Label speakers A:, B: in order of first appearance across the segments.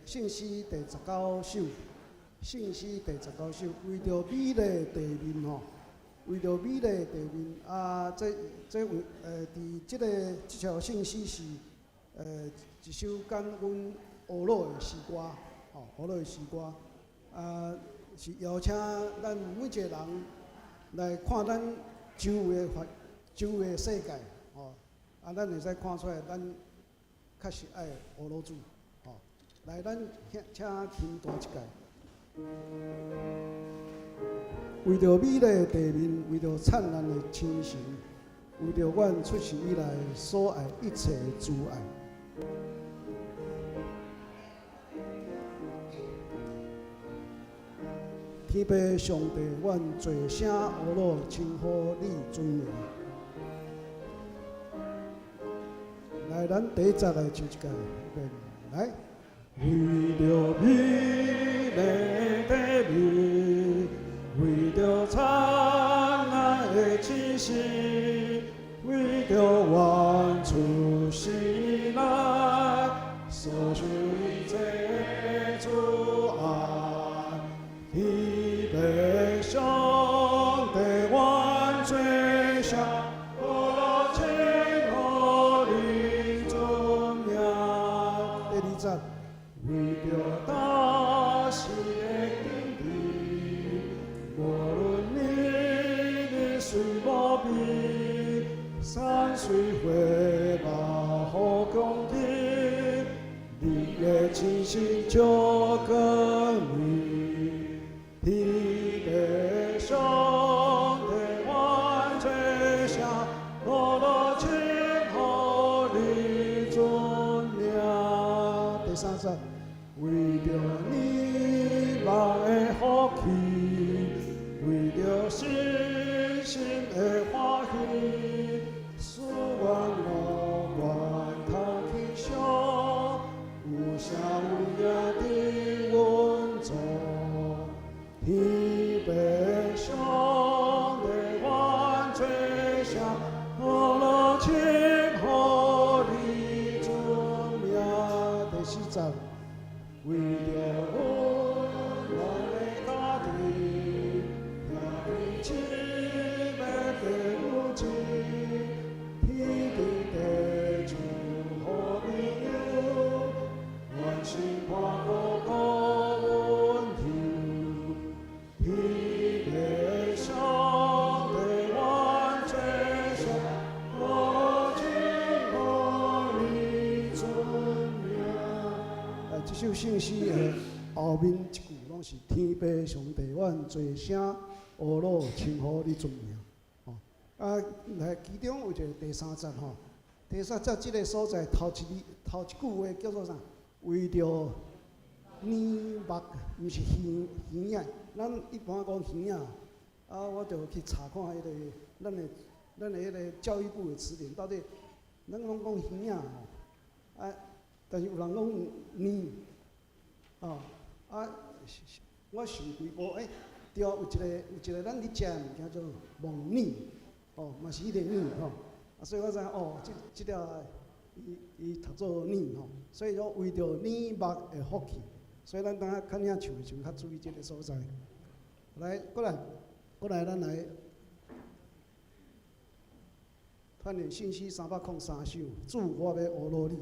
A: 聖詩第19首，聖詩第十九首，為著美麗地面吼，為著美麗地面啊，這這為佇這個這首聖詩是一首講阮呵咾的詩歌，吼，呵咾的詩歌，啊，是邀請咱每一個人來看咱周圍的環周圍的世界，吼，啊，咱會使看出來，咱確實愛呵咾主，吼。來，咱請請琴彈一擺。為著美麗地面，為著燦爛的清晨，為著阮出世以來所愛一切的慈愛。天父上帝，阮齊聲呵咾稱呼你尊名。來，咱第一節來唱一擺，來。為著美麗地面，為著燦爛的清晨，為著阮出世以來所受一切的慈愛，天父上帝，阮齊聲呵咾稱呼你尊名。第二節。為著大時的景致，無論你日水無邊，山水花木好風景，你的清新就更美。天父上帝，阮齊聲呵咾稱呼你尊名。第三節。為著你目的福氣，為著身心的歡喜，使阮樂源頭去想，有聲有影佇阮祖。天父上帝，阮齊聲呵咾稱呼你尊名。第四節。為著阮的家庭，兄弟姊妹爸母親，天地地主好朋友，願心看顧顧阮頭。天父上帝，阮齊聲呵咾稱呼你尊名。這首聖詩的後面一句攏是天父上帝，阮齊聲呵咾稱呼你尊名。吼，啊，來其中有一個第三節吼，第三節這個所在頭一字頭一句話叫做啥？為著耳目，毋是耳耳仔，咱一般講耳仔，啊，我就去查看彼個咱的彼個教育部的詞典，到底咱攏講耳仔吼，啊，但是有人講耳，哦，啊，我想規步，欸，對，有一個咱咧食的物件叫做摸耳，哦，嘛是彼個耳吼，啊，所以我知影哦，這這條伊伊讀做耳吼，所以說為著耳目的福氣，所以咱當下看遐唱的時陣較注意這個所在。來，過來，過來，咱來團練聖詩303首，主我欲呵咾你。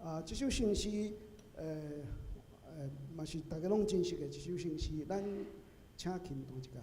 A: 啊，這首聖詩，嘛是大家攏真熟的一首聖詩，咱請琴彈一擺。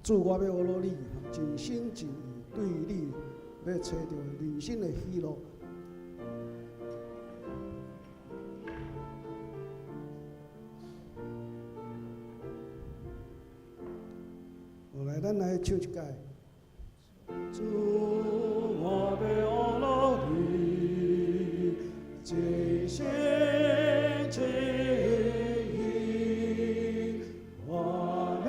A: 主，我欲呵咾你，盡心盡意對你，欲揣著人生的喜樂。後來，咱來唱一擺。主，我欲呵咾你，盡心盡意，我欲。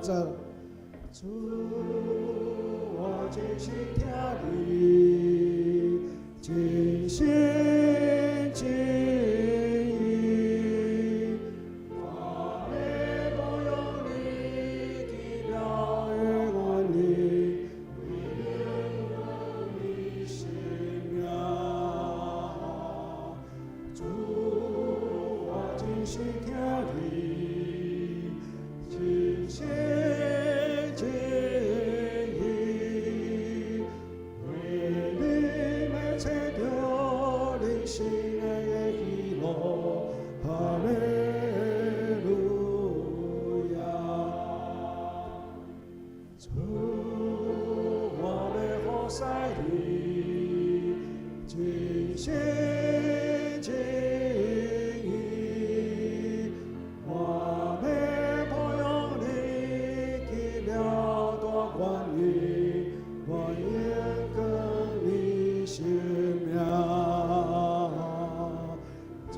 A: 節。主，我真心疼你，真心真意，我欲褒揚你奇妙的恩典，榮耀你聖名。主，我真心疼你，真心真意，為你欲揣著人生的喜樂，哈利路亞。主，我欲服侍你，真心真意，我欲褒揚你奇妙大權威，我榮光你聖名。主，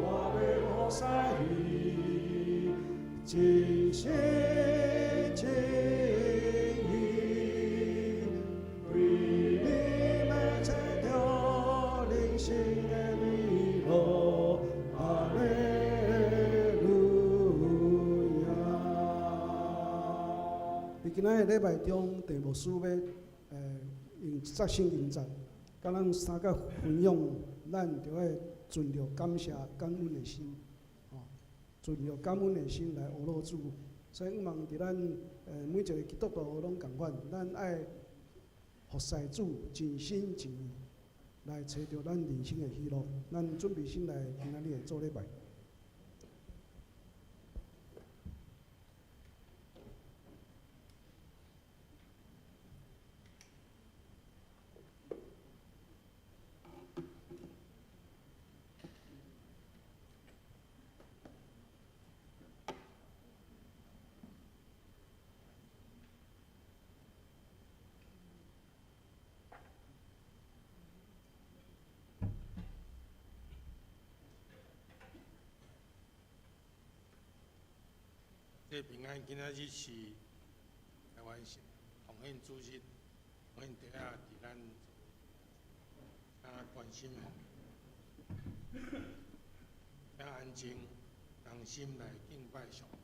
A: 我欲服侍你，真心真意，為你欲揣著人生的美樂，哈利路亞。佇今仔日禮拜中，鄭牧師欲用一節聖經節，佮咱相佮分享，咱著愛存著感謝感恩的心，吼，存著感恩的心來學樂主。所以，向望佇咱每一个基督徒攏仝款，咱愛服侍主，盡心盡意來揣著咱人生的喜樂。咱準備先來今仔日的做禮拜。
B: 這平安，今仔日是台灣省奉獻主日，奉獻弟仔佇咱啊關心奉獻，請安靜，同心來敬拜上帝。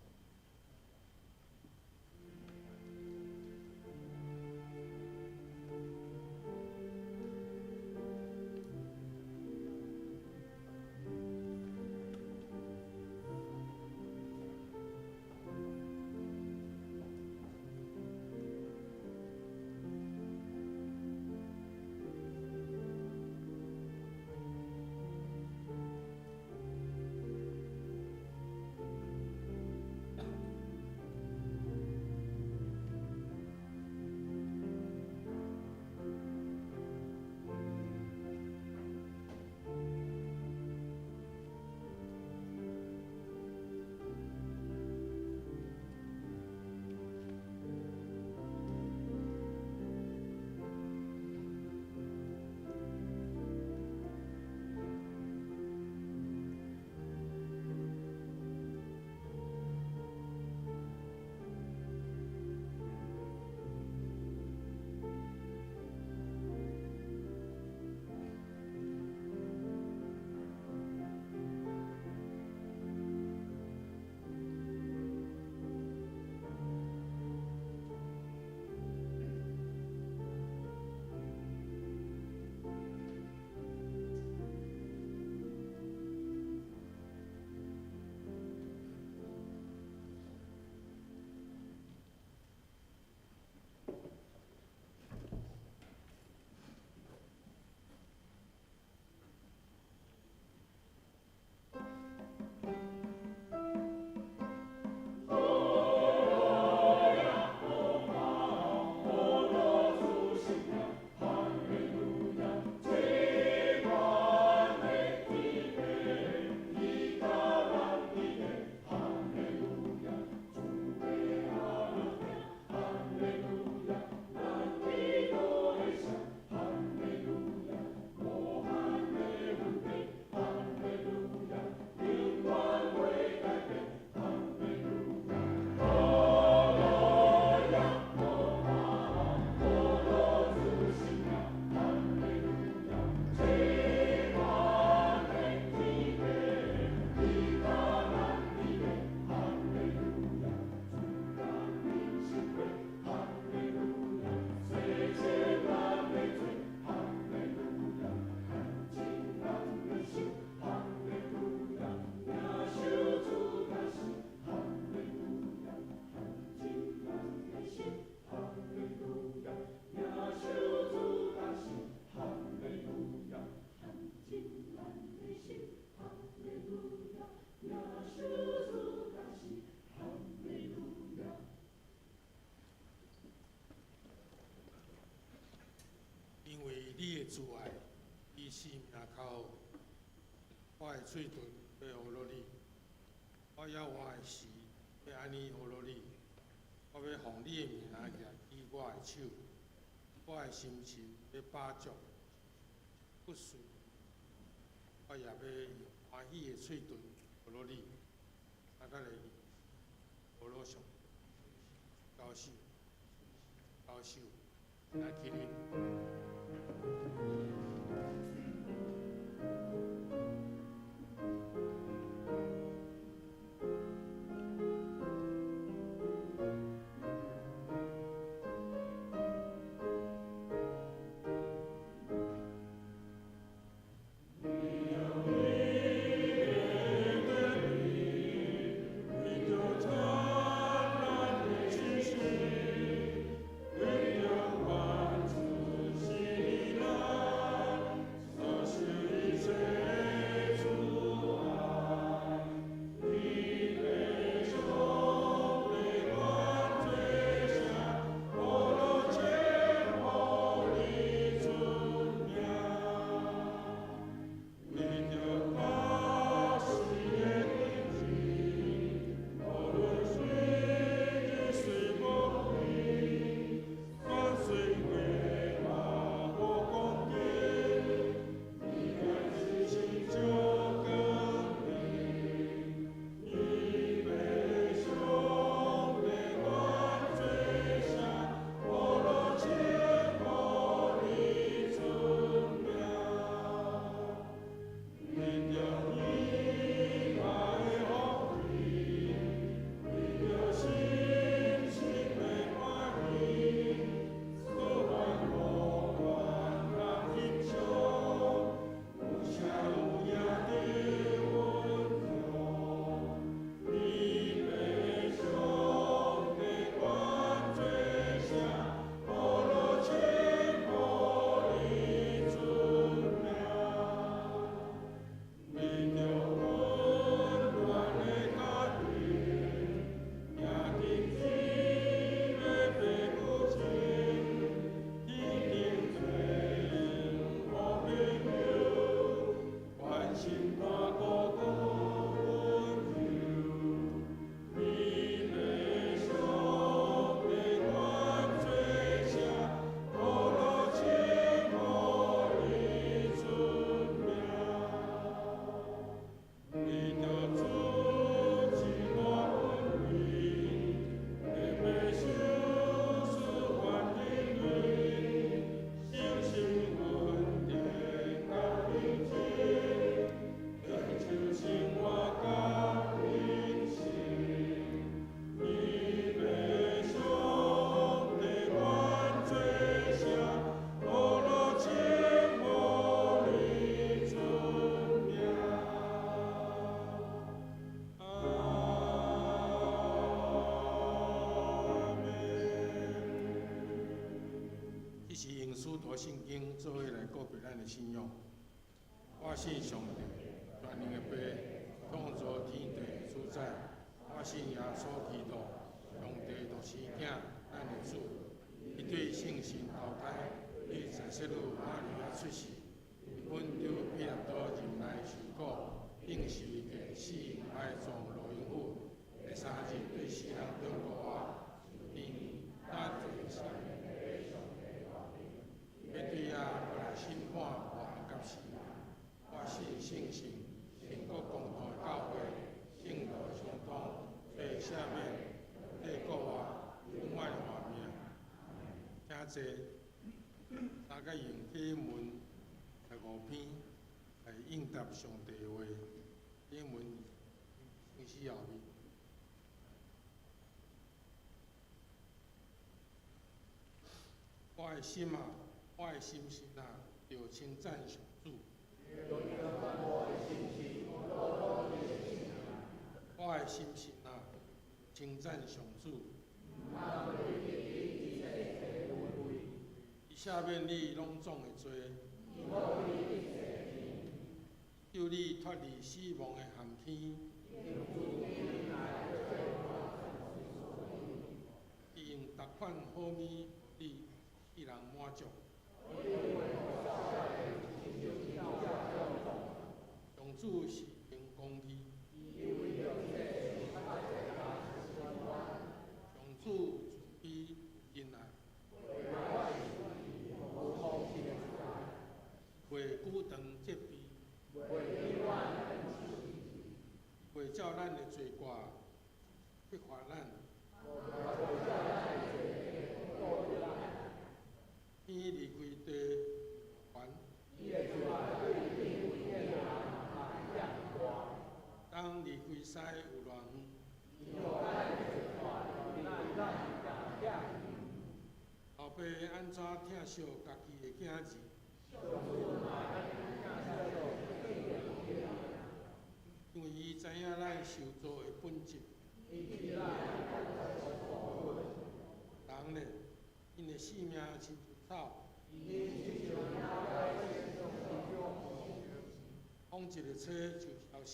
B: 慈愛，比性命較好。我的喙唇欲呵咾你，我猶活的時欲按呢呵咾你。我欲奉你的名舉起我的手，我的心神欲飽足骨髓，我也欲用歡喜的喙唇呵咾你。啊，咱來呵咾上九首，九首，來起立。這是用使徒信經做伙來告別咱的信仰。我信上帝，全能的父，創造天地的主宰。我信耶穌基督，上帝獨生囝，咱的主。伊對聖神投胎，佇洗瑟女瑪利亞出世，佇本丟彼拉多入內受苦，釘十字架死，埋葬落陰府。第三日對死人中復活，升天，咱坐上。欲對遐閣來審判活人佮死人。我信聖神，聖國公同的教會，聖徒相通，罪赦免，體復活，永遠的活命。請坐。大家用經文15篇來應答上帝的話。經文開始後面。我的心啊，我的心神啊，著稱讚上主。我的心神啊，稱讚上主。伊赦免你攏總的罪，救你脫離死亡的陷坑。伊用逐款好物，予你，予人滿足。罪過激發咱。天離開地有偌懸？東離開西有偌遠？老爸按怎疼惜家己的囝兒？因為伊知影咱受造的本質。人咧，𪜶的性命親像草。風一个吹就消失。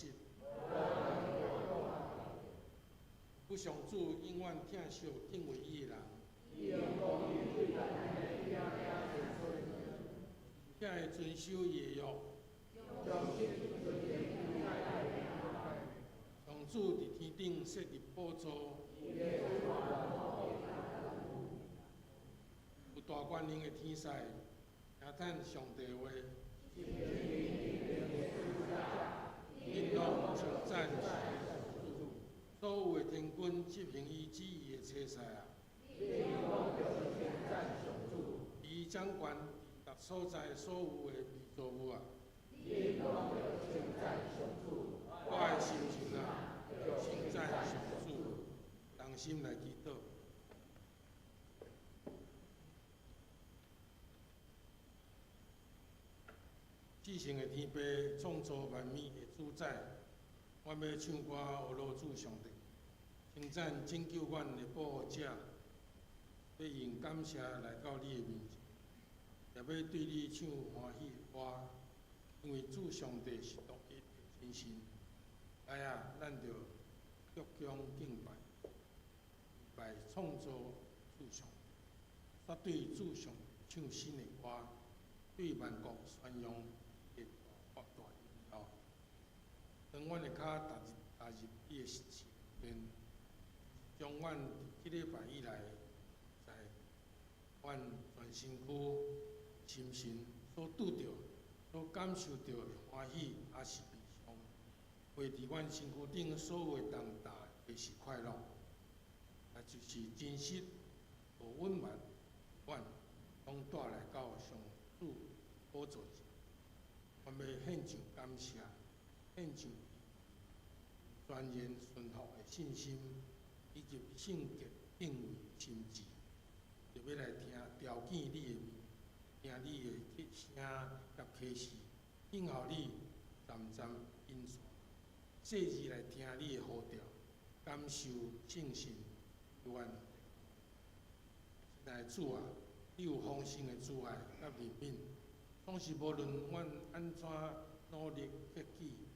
B: 求上主永遠疼惜敬畏伊的人。才會遵守伊的約。上主佇天頂設立寶座，有大權能的天使聽嘆上帝話，𪜶攏稱讚上主。所有的天軍執行伊旨意的差使啊，伊掌權佇逐所在所有的被造物啊。我的心情啊，稱讚上主，同心來祈禱。至聖的天父，創造萬物的主宰，阮欲唱歌呵咾主上帝，稱讚拯救阮的保護者，欲用感謝來到你的面前，也欲對你唱歡喜的歌，因為主上帝是獨一的真神。來啊，咱著鞠躬敬拜，拜創造主上帝，煞對主上帝唱新的歌，對萬國宣揚伊的大榮耀。當阮的跤踏入你的聖殿，將阮佇這禮拜以來，在阮全身軀、心神所拄著、所感受著的歡喜，抑是悲傷，畫佇阮身軀頂所有的重擔，抑是快樂，也就是真實無隱瞞，阮攏帶來到上主寶座前，阮欲獻上感謝，獻上全然順服的信心，以及聖潔敬畏的心志，就欲來聽調見你的面，聽你的聲佮啟示，等候你暫暫引線，細緻來聽你的呼召，感受聖神阮。親愛的主啊，你有豐盛的慈愛佮憐憫，總是無論阮按怎努力克己，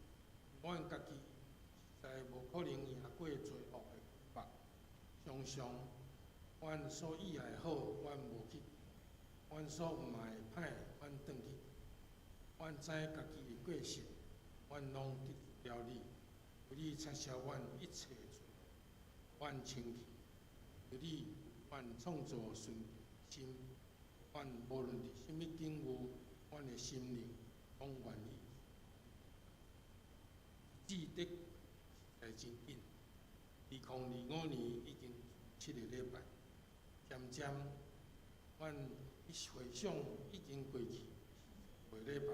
B: 阮家己實在無可能贏過罪惡的捆綁。常常，阮所意愛的好，阮無去；阮所毋愛的歹，阮轉去。阮知家己的過失，阮攏得罪了你，求你擦消阮一切罪惡，阮清氣。求你，阮創造純潔的心，阮無論佇啥物境遇，阮的心靈攏願意。日子得實在真緊，2025年已經7個禮拜，漸漸，阮去回想已經過去個禮拜，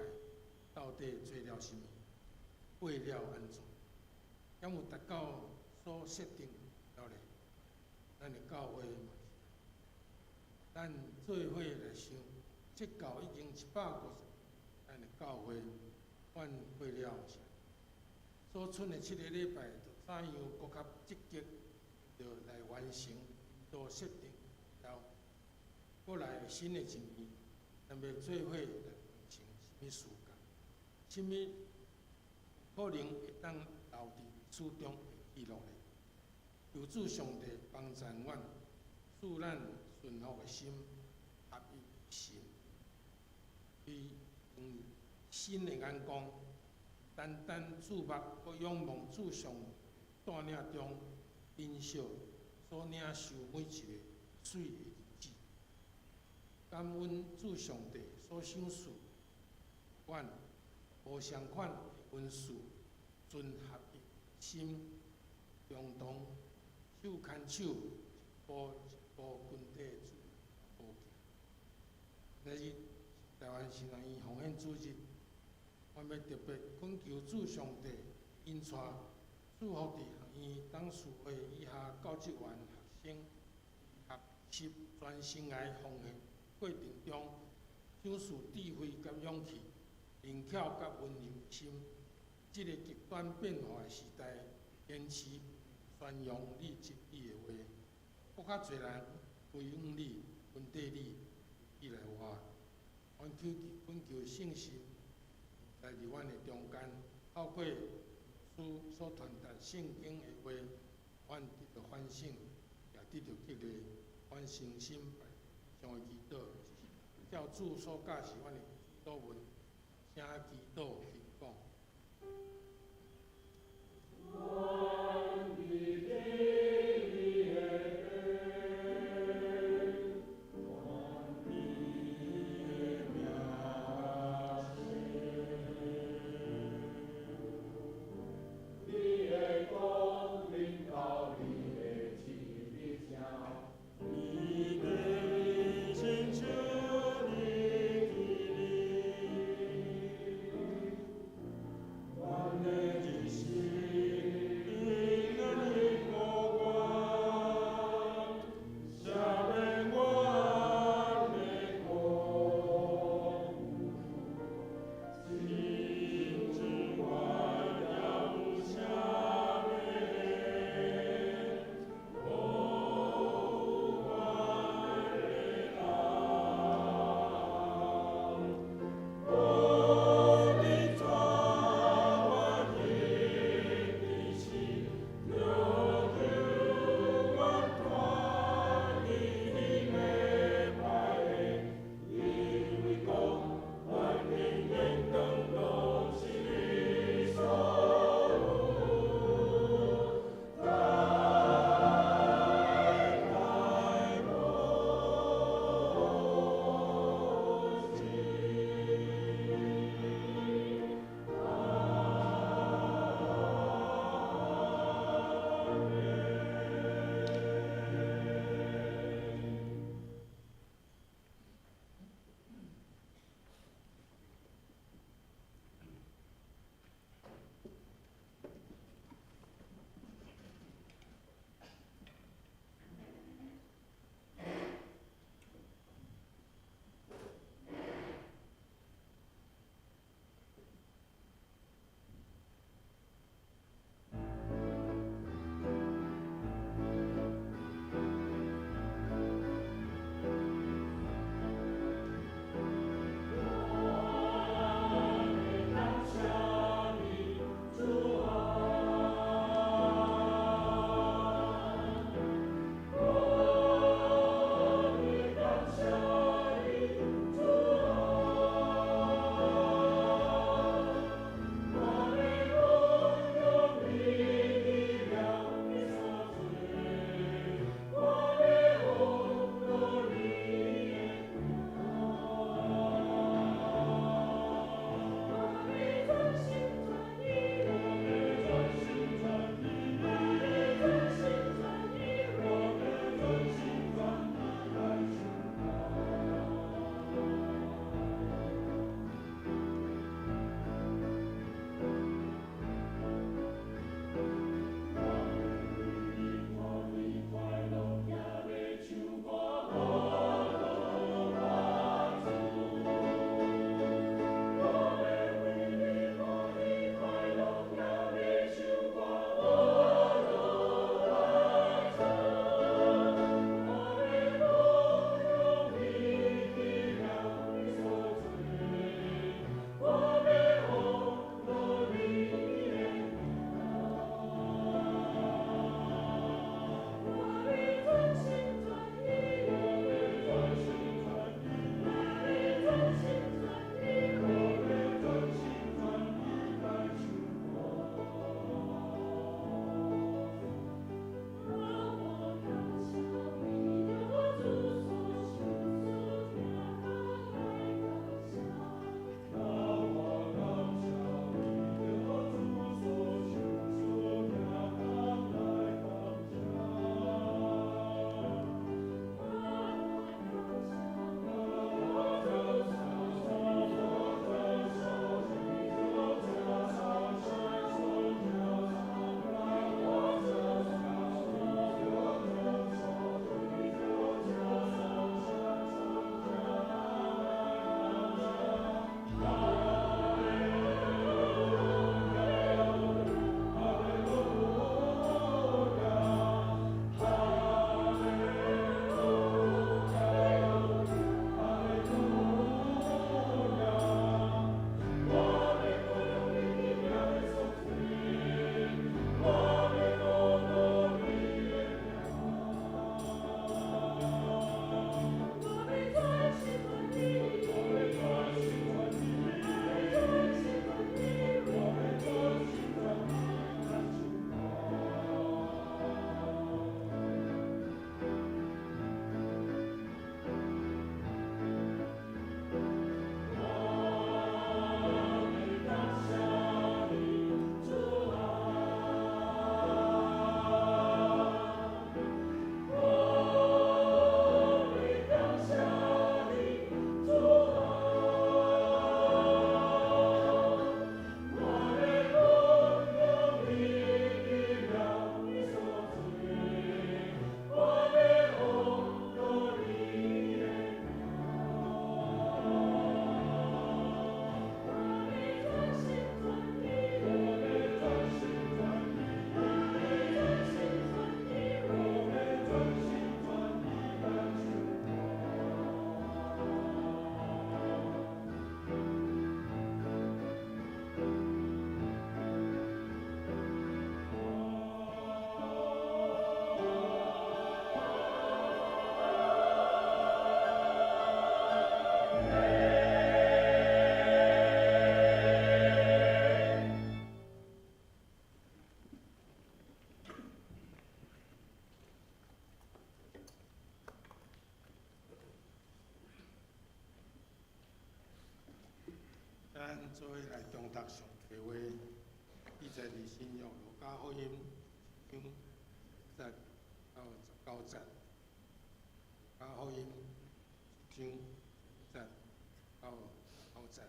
B: 到底做了啥物，過了按怎，敢有達到所設定的目標咧？咱的教會嘛是，咱做伙來想，這到已經150，咱的教會，阮過了啥？所剩的7個禮拜，就怎樣閣較積極，著來完成所設定的目標。過來新的一年，咱欲做伙來完成啥物事工？啥物可能會當留佇歷史中的記錄咧？求主上帝幫贊阮，賜咱順服的心，合一的心，用新的眼光，單單注目閣仰望主上帝帶領中，珍惜所領受每一个媠的日子。感恩主上帝所賞賜阮無相款的恩賜，存合一心，手牽手，一步一步跟綴主步行。今日台灣神學院奉獻主日，阮欲特別懇求主上帝引帶祝福佇學院董事會以下教職員學生學習全生涯奉獻過程中，賞賜智慧佮勇氣、靈巧佮溫柔的心。這个極端變化的時代，堅持宣揚你真理的話，閣較濟人歸向你、跟綴你，你來活。阮求懇求聖神來佇阮的中間，透過主所傳達聖經的話，阮得著反省，也得著激勵。阮誠心拜上的祈禱，照主所教示阮的祈禱文，請祈禱聽講。
C: 阮伫你的父，傳你的名聖，你的光臨到你的旨意成，你的親像你的阮的一生。
B: 咱做伙來誦讀上帝話，記載佇新約路加福音一章節到十九節。路加福音一章節到十九節。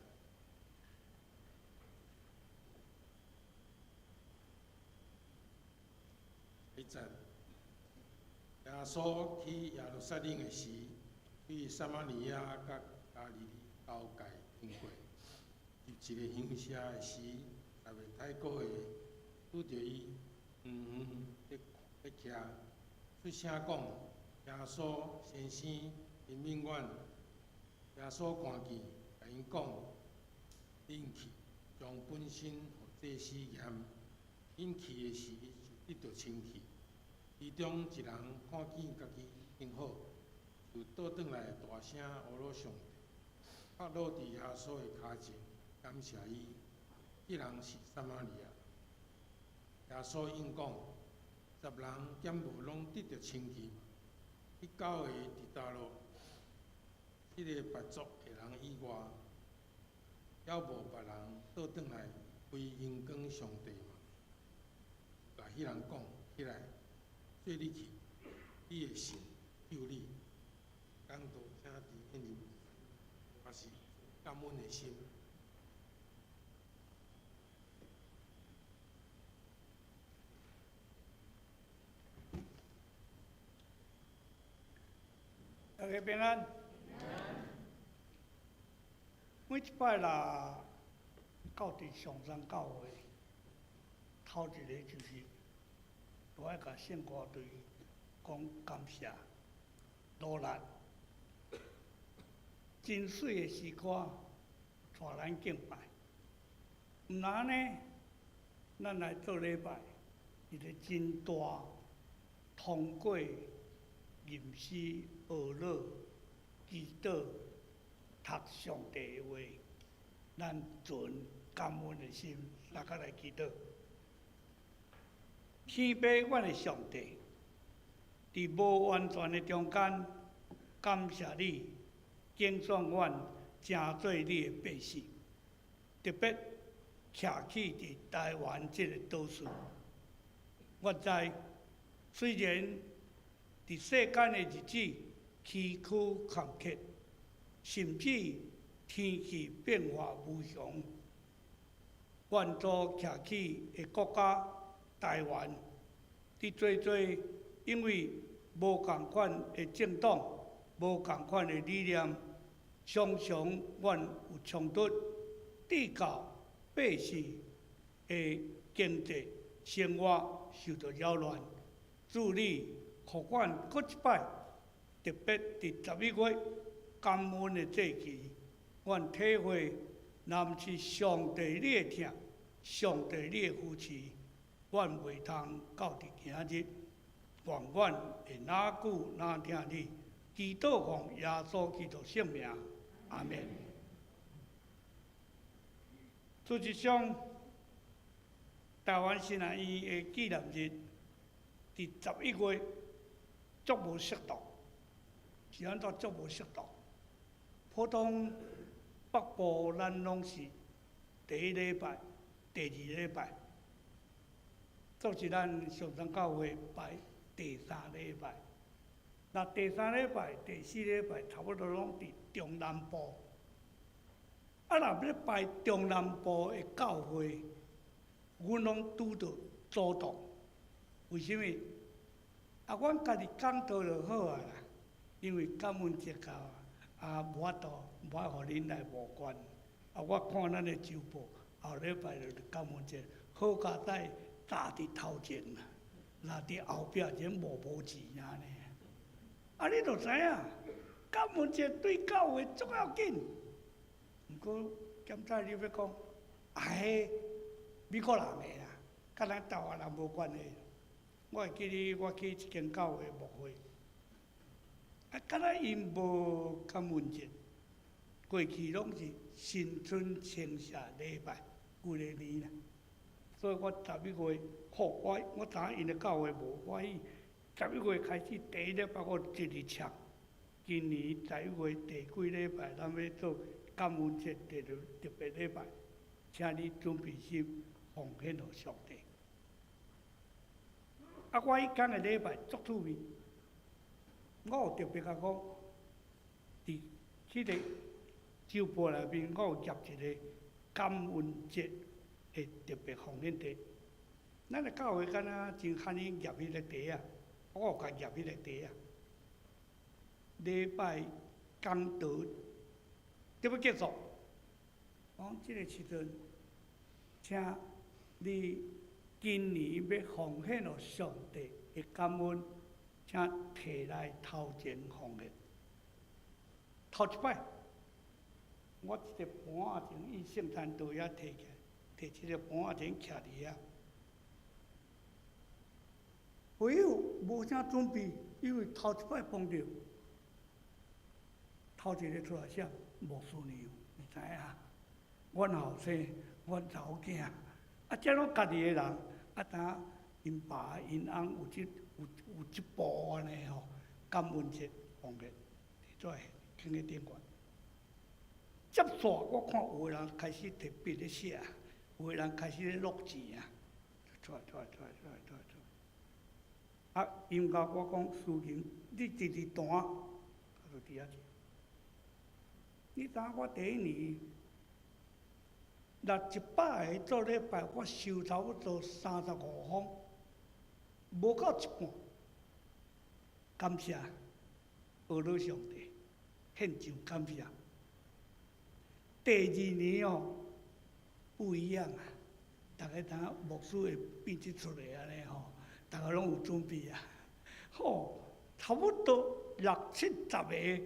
B: 一節，耶穌去耶路撒冷的時，對撒瑪利亞佮加利利交界經過，入一个鄉社的時，十个太古的拄著伊，遠遠咧咧徛，出聲講：耶穌先生，憐憫阮！耶穌看見，共𪜶講：恁去，將本身予祭司驗。恁去的時，就得著清氣。其中一人看見家己已經好，就倒轉來大聲呼嚕上帝，仆落佇耶穌的跤前，感謝伊。這人是撒瑪利亞。耶穌應講：十人敢無攏得著清氣嗎？彼九个佇佗落？這个別族的人以外，猶無別人倒轉來歸榮光上帝嗎？就共彼人講：起來，做你去，你的信救你。講道請佇恁也是感恩的心。
D: 大家平安。每一擺若到佇上山教會，頭一个就是都愛共聖歌隊講感謝，努力，真媠的詩歌帶咱敬拜。毋若呢，咱來做禮拜，一个真大通過吟詩、學樂、祈禱、讀上帝的話，咱存感恩的心，大家來祈禱。天父，阮的上帝，佇無完全的中間，感謝你揀選阮成做你的百姓，特別徛起佇台灣這个島嶼。我知，雖然佇世間的日子崎嶇坎坷，甚至天氣變化無常，願主徛起的國家台灣，佇濟濟因為無仝款的政黨、無仝款的理念，常常阮有衝突，直到百姓的經濟生活受到擾亂。主你予阮閣一擺，特別佇十一月感恩的節期，阮體會，若毋是上帝你的疼，上帝你的扶持，阮袂通到佇今日。願阮會若久若疼你，祈禱奉耶穌基督聖名，阿們。事實上，台灣神學院的紀念日佇十一月，足無適當，是按怎足無適當？普通北部咱攏是第一禮拜、第二禮拜，總是咱上山教會排第三禮拜。那第三禮拜、第四禮拜差不多攏佇中南部。啊，若欲排中南部的教會，阮攏拄著阻擋。為啥物？啊，阮家己講道就好啊啦，因為感恩節到啊，無法度，無愛予恁來無關。啊，我看咱的週報，後禮拜就是感恩節，好佳哉早佇頭前啦，若佇後壁陣無無錢爾呢。啊，你就知影，感恩節對教會足要緊。毋過檢查你欲講，啊，彼美國人的啦，佮咱台灣人無關係。我會記得我去一間教會牧會，啊，敢若𪜶無感恩節，過去攏是新春清社禮拜幾个年啦。所以我十一月，吼，我我知影𪜶的教會無，我去十一月開始第一禮拜我一直唱。今年十一月第幾禮拜，咱欲做感恩節特特別禮拜，請你準備心奉獻予上帝。啊，我彼工的禮拜足趣味，我有特別共講，佇彼個週報內面，我有夾一個感恩節的特別奉獻袋。咱的教會敢若真罕去夾彼個袋仔，我有共夾彼個袋仔。禮拜講道就欲結束，我講這个時陣，請你今年欲奉獻予上帝的感恩，請提來頭前奉獻。頭一擺，我一個盤仔前伊聖誕桌遐提起來，提一個盤仔前徛佇遐。會友無啥準備，因為頭一擺碰著，頭一个出來寫牧師娘，你知影？阮後生，阮查某囝，啊，這攏家己的人，啊，當𪜶爸𪜶翁有這有有這步按呢吼，感恩節奉獻，提出來囥佇頂懸。接煞我看有的人開始提筆咧寫，有的人開始咧落錢啊，出來出來出來出來出來出來。啊，音樂我講司琴，你直直彈，啊，就佇遐唱。你知影我第一年六一百个做禮拜，我收差不多35封，無夠一半。感謝阿羅上帝，獻上感謝。第二年哦，不一樣啊！逐家知影牧師會變這出來按呢吼，逐家攏有準備啊。吼，差不多六七十个，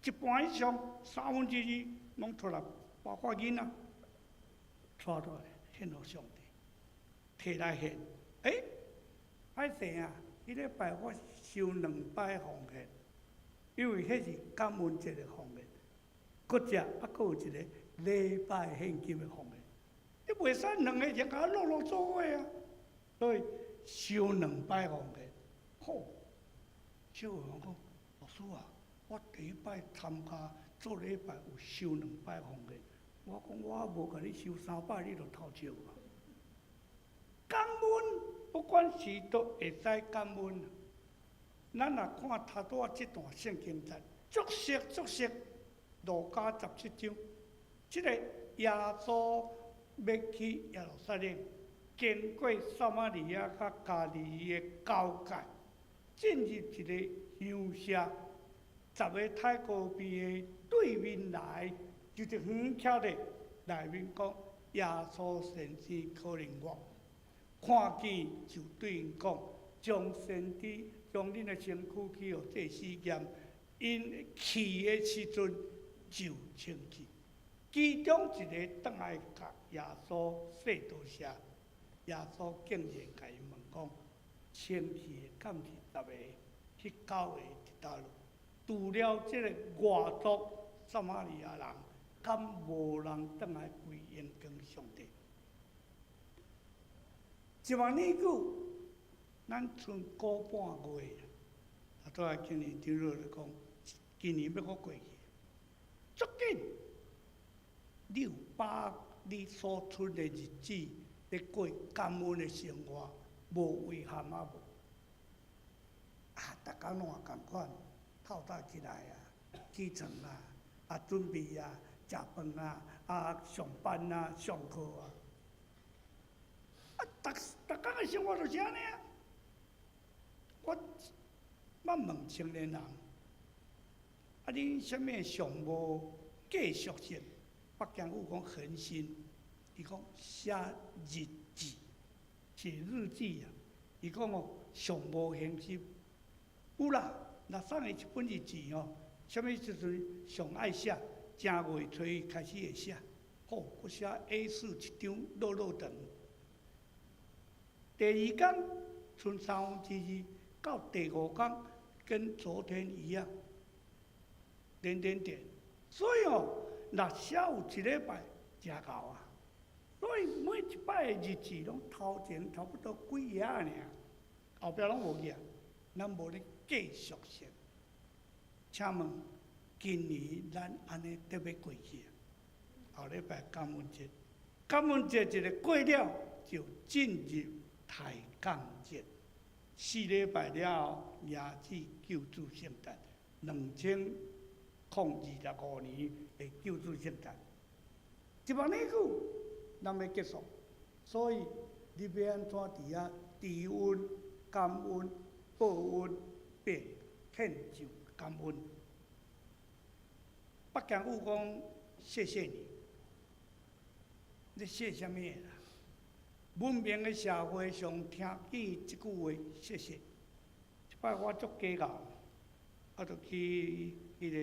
D: 一半以上，三分之二攏出來，包括囡仔，帶出來獻予上帝，提來獻。欸，歹勢啊！彼禮拜我收兩擺奉獻，因為彼是感恩節的奉獻，閣者啊，閣有一个禮拜獻金的奉獻。你袂使兩个人共攏攏做伙啊，所以收兩擺奉獻。好，小會員講，牧師啊，我第一擺參加做禮拜有收兩擺奉獻，我講我無共你收三擺，你就偷笑啊！感恩不管是都會使感恩。咱若看頭拄仔這段聖經節，足熟足熟，路加17章，這個耶穌欲去耶路撒冷，經過撒瑪利亞佮加利利的交界，進入一个鄉社，十个太高邊的對面來，就佇遠徛咧，內面講耶穌先生可憐我，看見就對𪜶講，將身體將恁的身軀去予祭司驗，𪜶去的時陣就清氣。其中一个轉來共耶穌說多謝，耶穌竟然共伊問講：清氣的敢是十个？彼九个佇佗落？除了這个外族撒瑪利亞人，敢無人轉來歸榮光上帝？一萬年久，咱賰個半月啊！拄仔今年長老咧講，今年欲閣過去，足緊。你有把握你所賰的日子，咧過感恩的生活，無遺憾啊無？啊，逐工攏也仝款，透早起來啊，起床啊，啊準備啊，食飯啊，啊上班啊，上課啊，啊，逐逐工的生活就是按呢啊。我捌問青年人，啊，恁啥物上無繼續性？北京有講恆心，伊講寫日記，寫日記啊。伊講哦，上無恆心。有啦，若送伊一本日記哦，啥物時陣上愛寫？正月初一開始會寫，好，閣寫 A4 一張，落落長。第二工賰三分之二，到第五工跟昨天一樣，點點點。所以哦，若寫有一禮拜誠𠢕啊，所以每一擺的日誌攏頭前差不多幾頁爾，後壁攏無去啊。咱無咧繼續性。請問今年咱按呢得欲過去啊？後禮拜感恩節，感恩節一个過了，就進入抬槓節。4禮拜了後，迎接救主聖誕，2025年的救主聖誕。1萬年久，咱欲結束，所以你欲按怎佇遐知恩、感恩、報恩、並獻上感恩。北京語講謝謝你，你謝啥物啦？文明的社會上聽見這句話，謝謝。這擺我足計較，我就去彼个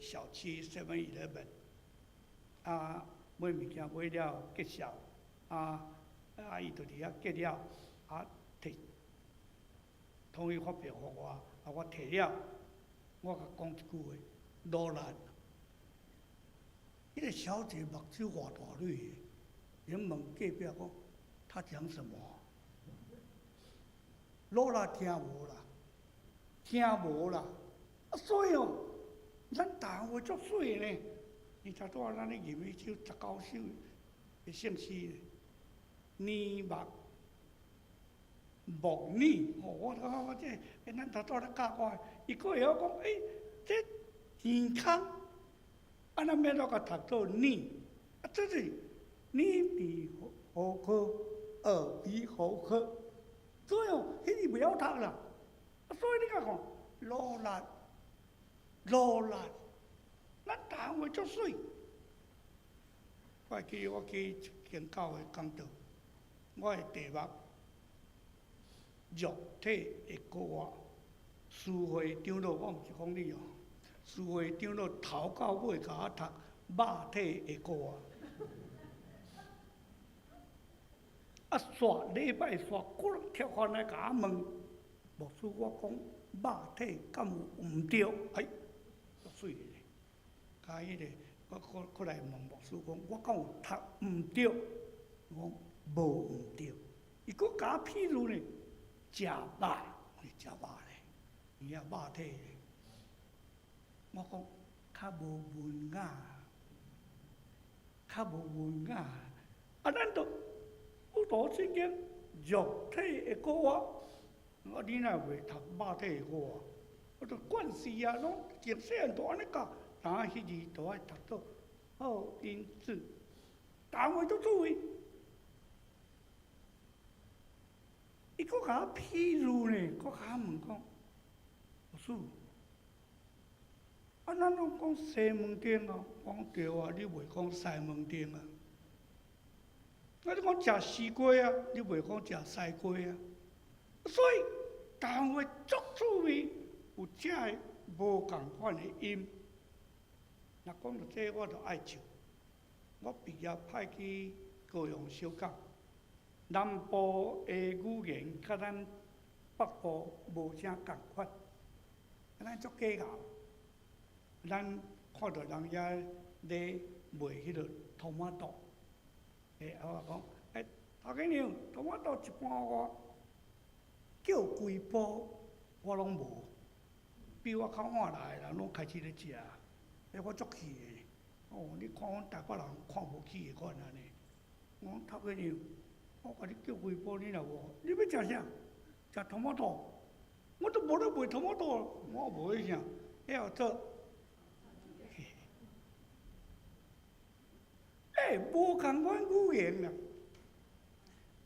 D: 小區 Seven Eleven，啊，買物件買了結數，啊啊，伊就佇遐結了，啊，提統一發票予我，啊，我提了，我共講一句話，努力。彼个小姐目睭偌大蕊的，連問隔壁講，他講什麼？努力聽無啦，聽無啦。啊，所以哦，咱台灣話足媠呢。伊頭拄仔咱咧吟彼首19首的聖詩，耳目目耳，吼，我我我這，咱頭拄仔咧教我，伊閣會曉講，欸，這耳空，啊，咱欲按怎共讀做耳？啊，這是耳鼻喉科，耳鼻喉科，所以哦，彼字袂曉讀啦。啊，所以你共看，努力，努力，咱台灣話足媠。我會記我去一間教會講道，我的題目肉體的過活，司會長老，我毋是講你哦，司會長老頭到尾共我讀肉體的過活。啊，煞禮拜煞，閣跳翻來共我問，牧師，我講肉體敢有毋對？哎，足媠的，共彼个，我閣閣來問牧師講，我敢有讀毋對？我講無毋對。伊閣共我譬如呢，食肉，食肉咧，伊啊肉體咧。我講較無文雅，較無文雅。啊，咱都有道聖經肉體的過活，我你若袂讀肉體的過活？我都慣勢啊，攏從細漢就按呢教，但彼字都愛讀做好音字，逐話都注意。伊閣共我譬如呢，閣共我問講，老師，啊，咱攏講西門町啊，我講對啊，你袂講西門町啊？啊，你講食西瓜啊，你袂講食西瓜啊？所以，台灣話足趣味，有遮个無仝款的音。若講著這個，我就愛笑。我畢業派去高雄小港，南部的語言佮咱北部無啥仝款，咱足計較。咱看著人遐咧賣彼个トマト，欸，我講，欸，頭家娘，トマト一盤我叫幾包，我攏無。比我較晚來的人攏開始咧食，欸，我足氣的。哦，你看阮台北人看無起的款按呢。我講頭家娘，我共你叫幾包，你若無，你欲食啥？食トマト。我都無咧賣トマト，我無彼啥，彼號做。欸，無仝款語言啦，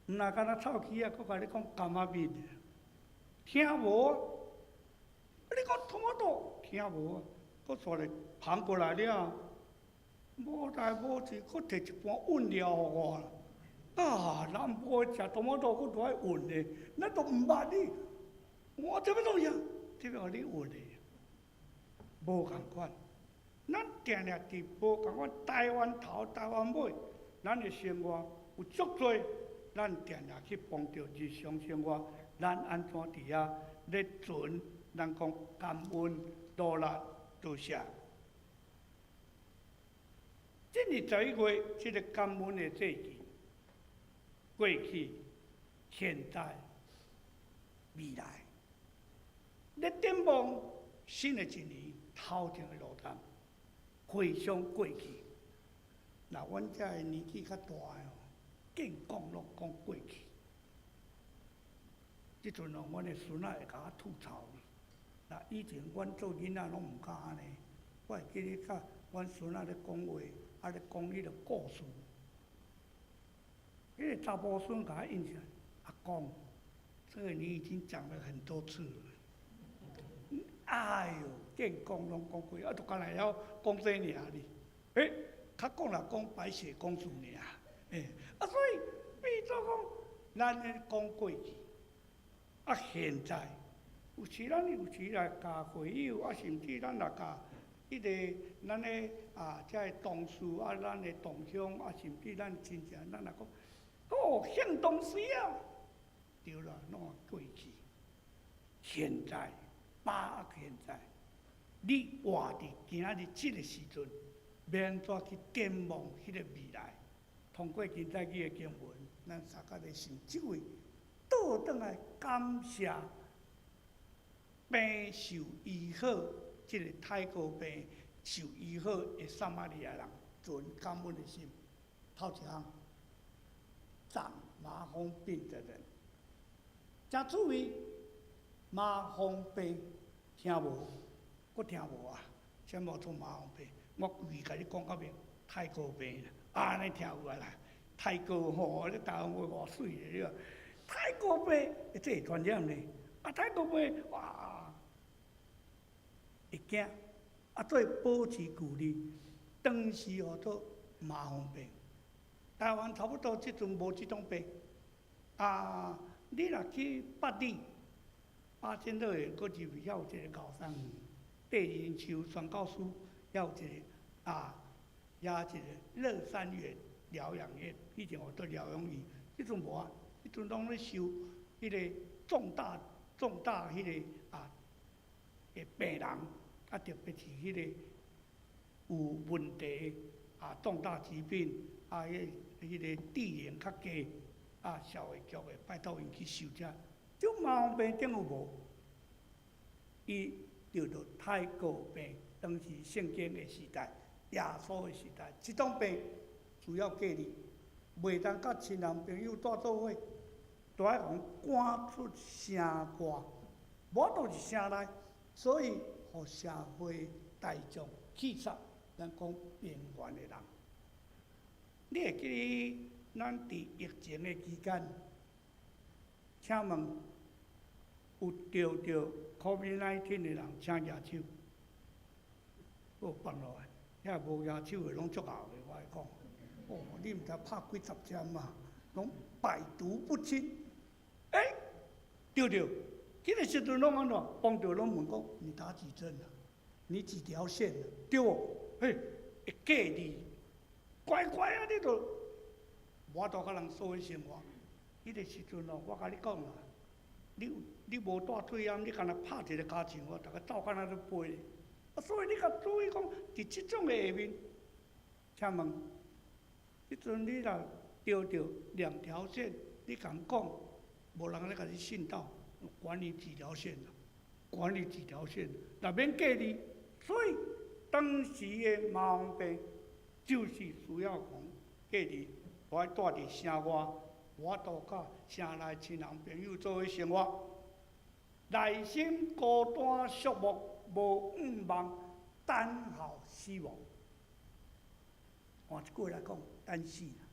D: 毋若敢若臭氣仔，閣共你講柑仔蜜，聽無？啊，你講トマト，聽無啊？閣煞來捧過來了，無代無誌，閣提一盤韻料予我啦。啊，南部食トマト，閣都愛韻的，咱都毋捌你。我這欲創啥？這欲予你韻的，無仝款。咱定定佇無仝款台灣頭、台灣尾，咱的生活有足濟，咱定定去幫著日常生活，咱按怎佇遐咧存？咱講感恩、努力、多謝。進入11月，這个感恩的節期，過去、現在、未來，咧展望新的一年頭前的路途。回想過去，若阮遮的年紀較大的哦，見講攏講過去。這陣哦，阮的孫仔會共我吐槽哩。若以前阮做囡仔攏毋敢按呢，我會記得佮阮孫仔咧講話，啊咧講彼个故事。彼个查埔孫共我印象，阿公，這個你已經講了很多次了。哎喲，見講攏講過，啊，就干焦會曉講這爾哩。欸，較講啦講白雪公主爾，欸，啊，所以變做講，咱咧講過去，啊，現在有時咱有時來共會友，啊，甚至咱若共彼个咱的啊，遮的同事啊，咱的同鄉啊，甚至咱親戚，咱若講，哦，興東西啊，對啦，攏過去。現在把握現在，你活佇今仔日這个時陣，欲按怎去展望彼个未來？通過今早起的經文，咱三個咧想，這位倒轉來感謝病受醫好，這个泰國病受醫好的撒瑪利亞人，存感恩的心。頭一項，長麻風病的人，誠趣味，麻風病聽無？閣聽無啊？啥物做麻風病？我規共你講到明，泰國病啦，按呢聽有啊啦？泰國吼，你台灣話偌媠的對無？泰國病，這會傳染呢？啊，泰國病，哇，會驚，啊，做保持距離，當時號做麻風病。台灣差不多這陣無這種病。啊，你若去八里，八仙樂園，閣入去遐有一个高山，地仁樹宣教師，遐有一个啊，遐一个樂山園療養院，以前號做療養院，這陣無啊，這陣攏咧收彼个重大重大彼个啊的病人，啊特別是彼个有問題啊重大疾病啊，彼个智能較低啊，社會局會拜託𪜶去收遮，這麻風病頂有無？伊著著泰國病，當時聖經的時代，耶穌的時代，這種病需要隔離，袂當佮親人朋友蹛做伙，都愛予趕出城外，無法度佇城內，所以予社會大眾棄殺，咱講邊緣的人。你會記得咱佇疫情的期間，請問有著著 COVID-19 的人，請舉手。好放落來，遐無舉手的攏足吽的，我來講。哦，你毋知拍幾十針啊，攏百毒不侵。欸，對著，彼个時陣攏按怎？碰著攏問講，你打幾針啊？你幾條線啊？對無？嘿，會隔離，乖乖啊！你都無法度佮人做伙生活。彼个時陣哦，我共你講啦，你無帶對頷，你干焦拍一个尻槍，我逐个走敢若咧飛。啊，所以你較注意講，佇這種的下面，請問，彼陣你若著著兩條線，你共講，無人咧共你信道，管你幾條線啦，管你幾條線，若免隔離，所以當時的麻風病就是需要講隔離，無愛蹛佇城外，無法度佮城內親人朋友做伙生活，內心孤單寂寞，無向望，等候死亡。換一句來講，等死啦。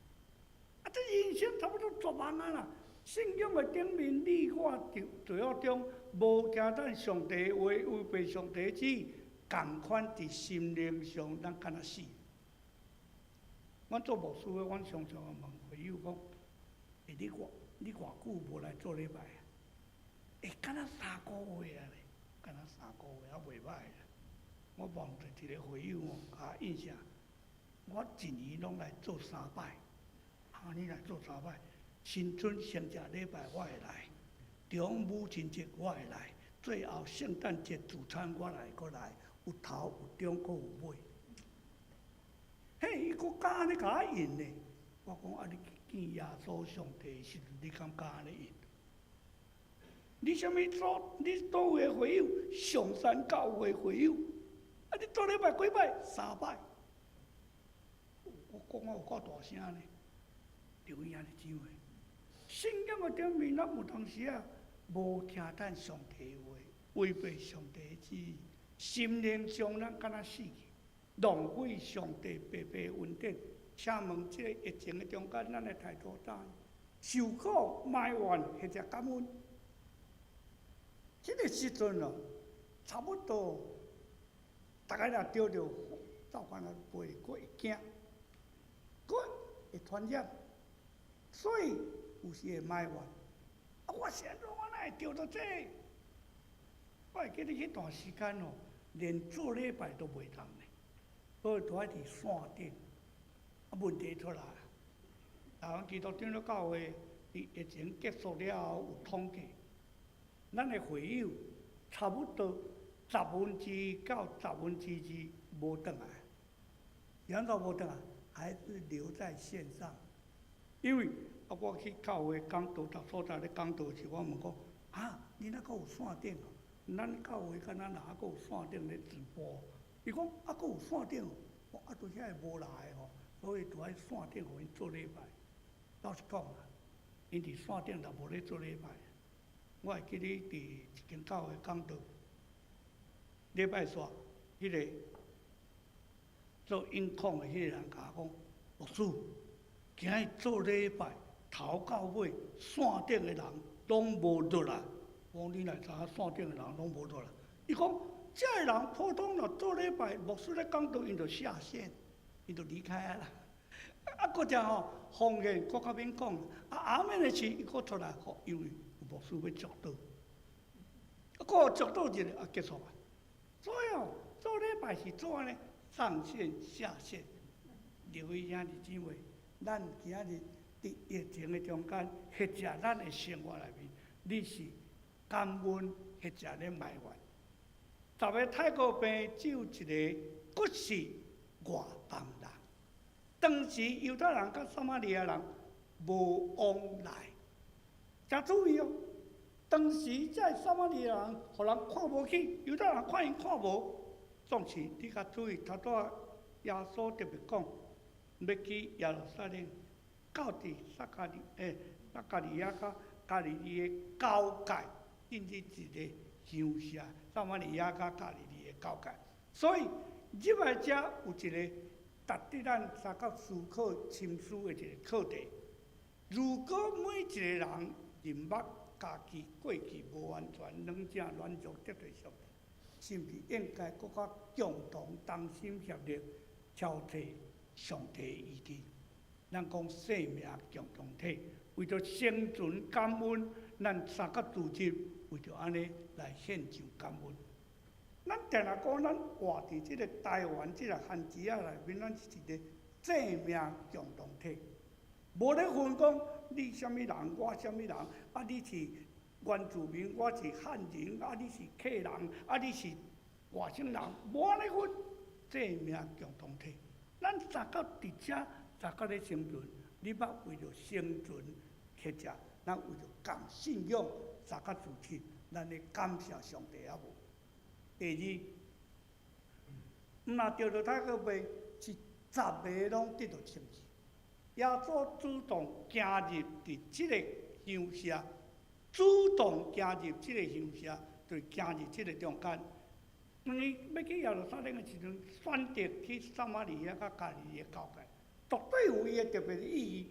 D: 啊，這人生差不多絕望啊啦！聖經的頂面，你我佇罪惡中無聽咱上帝話，違背上帝旨意，仝款佇心靈上，咱敢若死。阮做牧師的，阮常常問會友講：欸，你偌久無來做禮拜啊？欸，敢若3個月啊咧，敢若三個月啊，袂䆀啦。我問著一个會友哦，共我印象，我一年攏來做三擺，啊，你來做三擺，新春先食禮拜我會來，中母親節我會來，最後聖誕節聚餐我來閣來，有頭有中閣有尾。嘿，伊閣敢按呢共我應呢？我講啊，你去見耶穌上帝的時陣，你敢敢按呢應？你啥物做？你佗位會友？上山教會會友？啊，你做禮拜幾擺？三擺。我講我有夠大聲呢，留意兄弟姊妹，聖經的頂面，咱有當時啊，無聽咱上帝話，違背上帝的旨意，心靈上咱敢若死去，浪費上帝白白恩典。請問這個疫情的中間，咱的態度怎？受苦埋怨或者感恩？這個時陣哦，差不多，逐家若著著，走慣啊，袂閣會驚，閣會傳染，所以有時會埋怨。啊，我是按怎我哪會著著這個？我會記得彼段時間哦，連做禮拜都袂當呢，所以都愛佇線頂。啊，問題出來，台灣基督長老教會佇疫情結束了後有統計，咱的會友差不多1/10到2/10無轉來，是按怎無轉來？還是留在線上。因為啊，我去教會講道，逐所在咧講道時，我問講：啊，你那閣有線頂哦？咱教會敢若哪閣有線頂咧直播？伊講啊，閣有線頂哦，啊，對遐會無來吼，所以就愛線頂予𪜶做禮拜。老實講啦，𪜶佇線頂若無咧做禮拜，我會記得佇一間教會講道，禮拜煞，彼個做音控的彼個人共我講：牧師，今日做禮拜頭到尾線頂的人攏無落來。我講你哪會知影線頂的人攏無落來？伊講這个人普通若做禮拜，牧師咧講道，𪜶就下線，𪜶就離開啊啦。啊，閣者吼，方言閣較免講，啊，阿們的時，伊閣出來吼，因為有牧師欲祝禱，啊，閣祝禱一下，啊，結束啊。所以哦，做禮拜是做按呢，上線下線。留意兄弟姊妹，咱今仔日佇疫情的中間，或者咱的生活內面，你是感恩或者咧埋怨？十个泰國病只有一個，閣是外邦人。當時猶太人佮撒瑪利亞人無往來，誠注意哦。當時這撒瑪利亞人，予人看無起，猶太人看𪜶看無。總是你較注意，頭拄仔耶穌特別講，欲去耶路撒冷，到佇撒加利亞佮加利利的交界，進入一个鄉社，撒瑪利亞佮加利利的交界。所以入來遮有一個值得咱相較思考深思的一個課題。如果每一個人認捌家己過去無完全、軟正軟弱得罪上帝，是毋是應該閣較共同同心協力，敲提上帝的意志？咱講生命共同體，為著生存感恩，咱三個組織為著按呢來獻上感恩。咱定定講，咱活佇這个台灣這个番薯仔內面，咱是一個生命共同體，無咧分講你啥物人，我啥物人，啊你是原住民，我是漢人，啊你是客人，啊你是外省人，無按呢分，生命共同體。咱大家佇遮，大家咧生存，你捌為著生存，或者咱為著共信仰，大家組織，咱咧感謝上帝抑無？第二，毋若著著泰國病，是十个攏得著清氣。耶穌主動行入佇這個鄉社，主動行入這個鄉社，就是行入這個中間。當伊欲去耶路撒冷的時陣，選擇去撒瑪利亞佮加利利的交界，絕對有伊的特別的意義。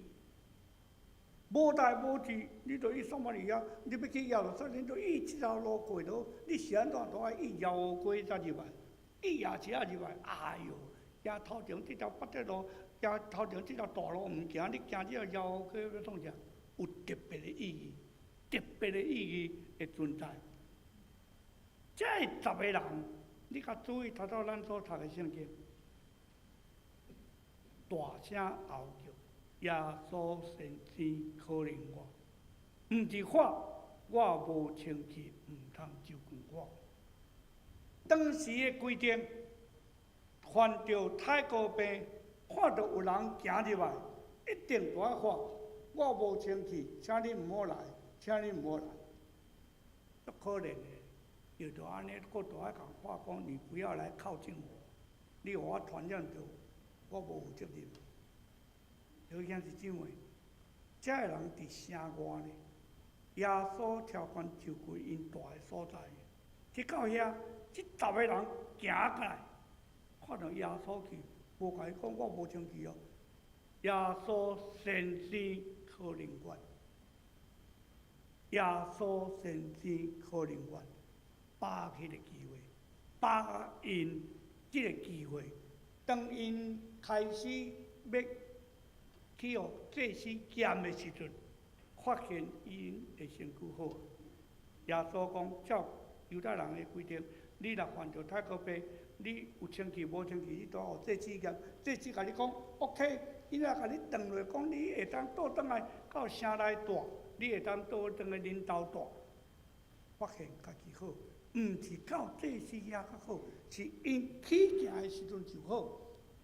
D: 無代無誌，你著去撒瑪利亞，你欲去耶路撒冷，就以這條路過落，你是按怎都愛以繞過才入來，以夜車入來。哎喲，行頭前這條八德路，行頭前這條大路毋行，你行這條繞過欲創啥？有特別的意義，特別的意義的存在。這十個人，你較注意，頭拄咱所讀的聖經，大聲吼叫，耶穌先生可憐我，毋是喊我無清氣，毋通就近我。當時的規定，犯著泰國病，看著有人行入來，一定都愛喊我無清氣，請你毋好來，請你毋好來。足可憐的，就著按呢，閣都愛共喊講，你不要來靠近我，你予我傳染著，我無負責任。有兄弟姊妹，這个人佇城外呢，耶穌超關就近𪜶蹛的所在。去到遐，這十个人行過來，看著耶穌去，無共伊講我無清氣哦。耶穌先生可憐我，耶穌先生可憐我，把握彼个機會，把握𪜶這个機會，當𪜶開始欲去予祭司檢的時陣，發現𪜶的身軀好。耶穌講，照猶太人的規定，你若犯著泰國病，你有清氣無清氣，你都予祭司檢。祭司共你講 OK，伊若共你斷落，講你會當倒轉來到城內蹛，你會當倒轉來恁兜蹛。發現家己好，毋是到祭司遐較好，是𪜶起行的時陣就好。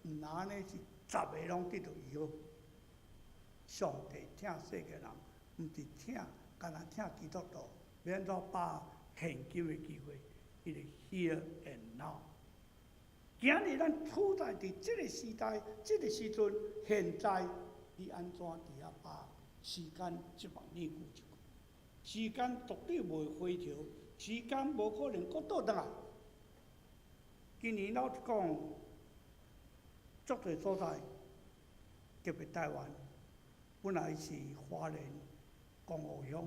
D: 毋若按呢是十个攏得著醫好。上帝疼世界人，毋是疼，干焦疼基督徒，欲按怎把現今的機會，彼个 here and now。今日咱處在佇這个時代、這个時陣，現在你按怎佇遐把時間一目年久一過，時間絕對袂回頭，時間無可能閣倒轉來。今年老實講，足濟所在，特別台灣，本來是花蓮公湖鄉，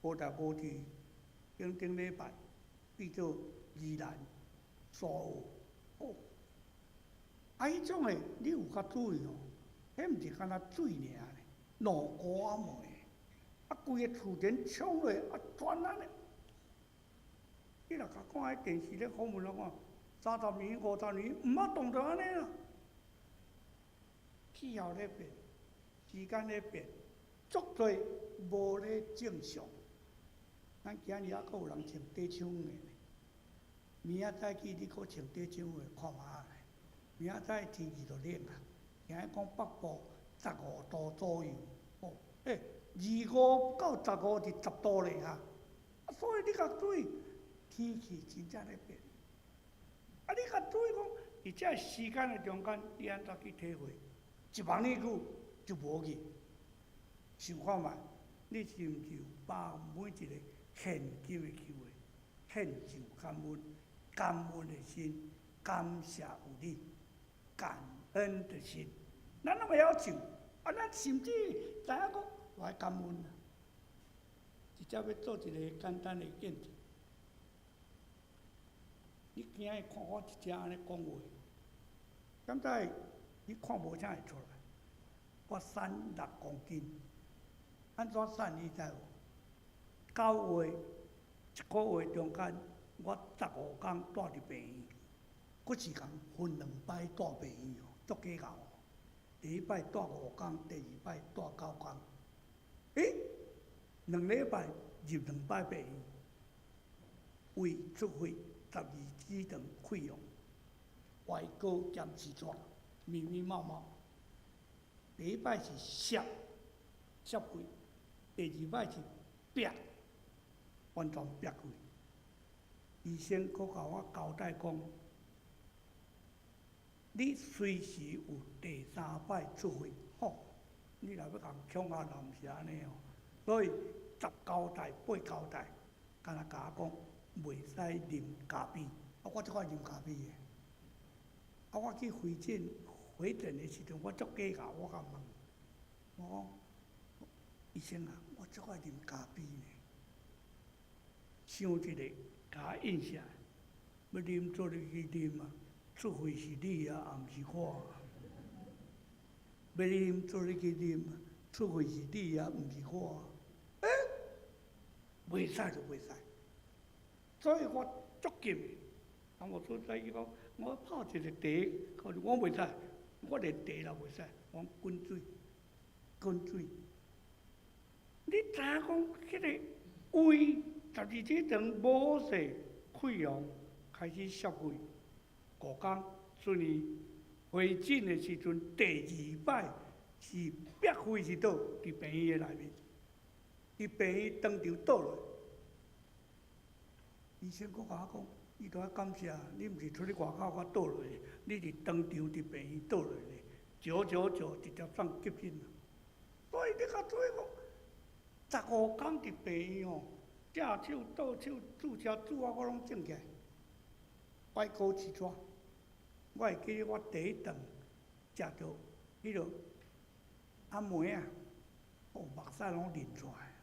D: 無代無誌，頂頂禮拜變做宜蘭蘇澳。哦，啊，彼種的你有較注意哦？彼毋是干焦水爾呢，落雨仔糜，啊，規个厝頂沖落，啊，全按呢。你若共看彼電視咧訪問來看，30年、50年，毋捌動著按呢啦。氣候咧變，時間咧變，足濟無咧正常。咱今日猶閣有人穿短袖的呢。明仔載起你閣穿短袖的看覓仔咧。明仔載天氣就冷啊，聽講北部15度左右，哦，欸，25到15是10度咧哈。啊，所以你共注意，天氣真正咧變。啊，你共注意講，佇這个時間的中間，你按怎去體會？一目年久就無去。想看覓，你是毋是有把握每一個現今的機會，獻上感恩，感恩的心，感謝有你，感恩的心，咱攏會曉唱，啊，咱甚至知影講，我愛感恩啊。直接欲做一个簡單的見證。你今日看我一隻按呢講話，敢知你看無啥會出來？我瘦6公斤，按怎瘦你知無？9月一個月中間，我15工蹛佇病院，閣是共分兩擺蹛病院哦，足計較哦。第一擺蹛5工，第二擺蹛9工。欸，2禮拜入兩擺病院，胃出血，十二指腸潰瘍，外科兼痔瘡，密密麻麻。第一擺是攝攝血，第二擺是煏，完全煏去。醫生閣共我交代講，你隨時有第三擺出血，吼！你若欲共恐嚇人，毋是按呢哦。所以十交代八交代，干焦共我講，袂使啉咖啡。啊，我足愛啉咖啡的。啊，我去回診回診的時陣，我足計較，我共問，我講醫生啊，我足愛啉咖啡呢。想一下，共我應承，欲啉做你去啉啊，出血是你啊，也毋是我。欲啉做你去啉啊，出血是你啊，毋是我。欸，袂使就袂使。所以我足緊的。啊，我出在伊講，我泡一个茶，可能我袂使，我連茶都袂使，我滾水，滾水。你知影講，彼个胃十二指腸無好勢潰瘍，開始攝血，5工出院回診的時陣，第二擺是煏血是佗？佇病院的內面，佇病院當場倒落。醫生閣共我講，你著愛感謝，你毋是出去外口閣倒落，你是當場佇病院倒落咧， 999直接送急診。所以你較做講，15工佇病院吼，正手、倒手、注射注啊，我攏種起來，歪高起紙。我會記得我第一頓食著彼落阿梅仔，哦，目屎攏淋出來。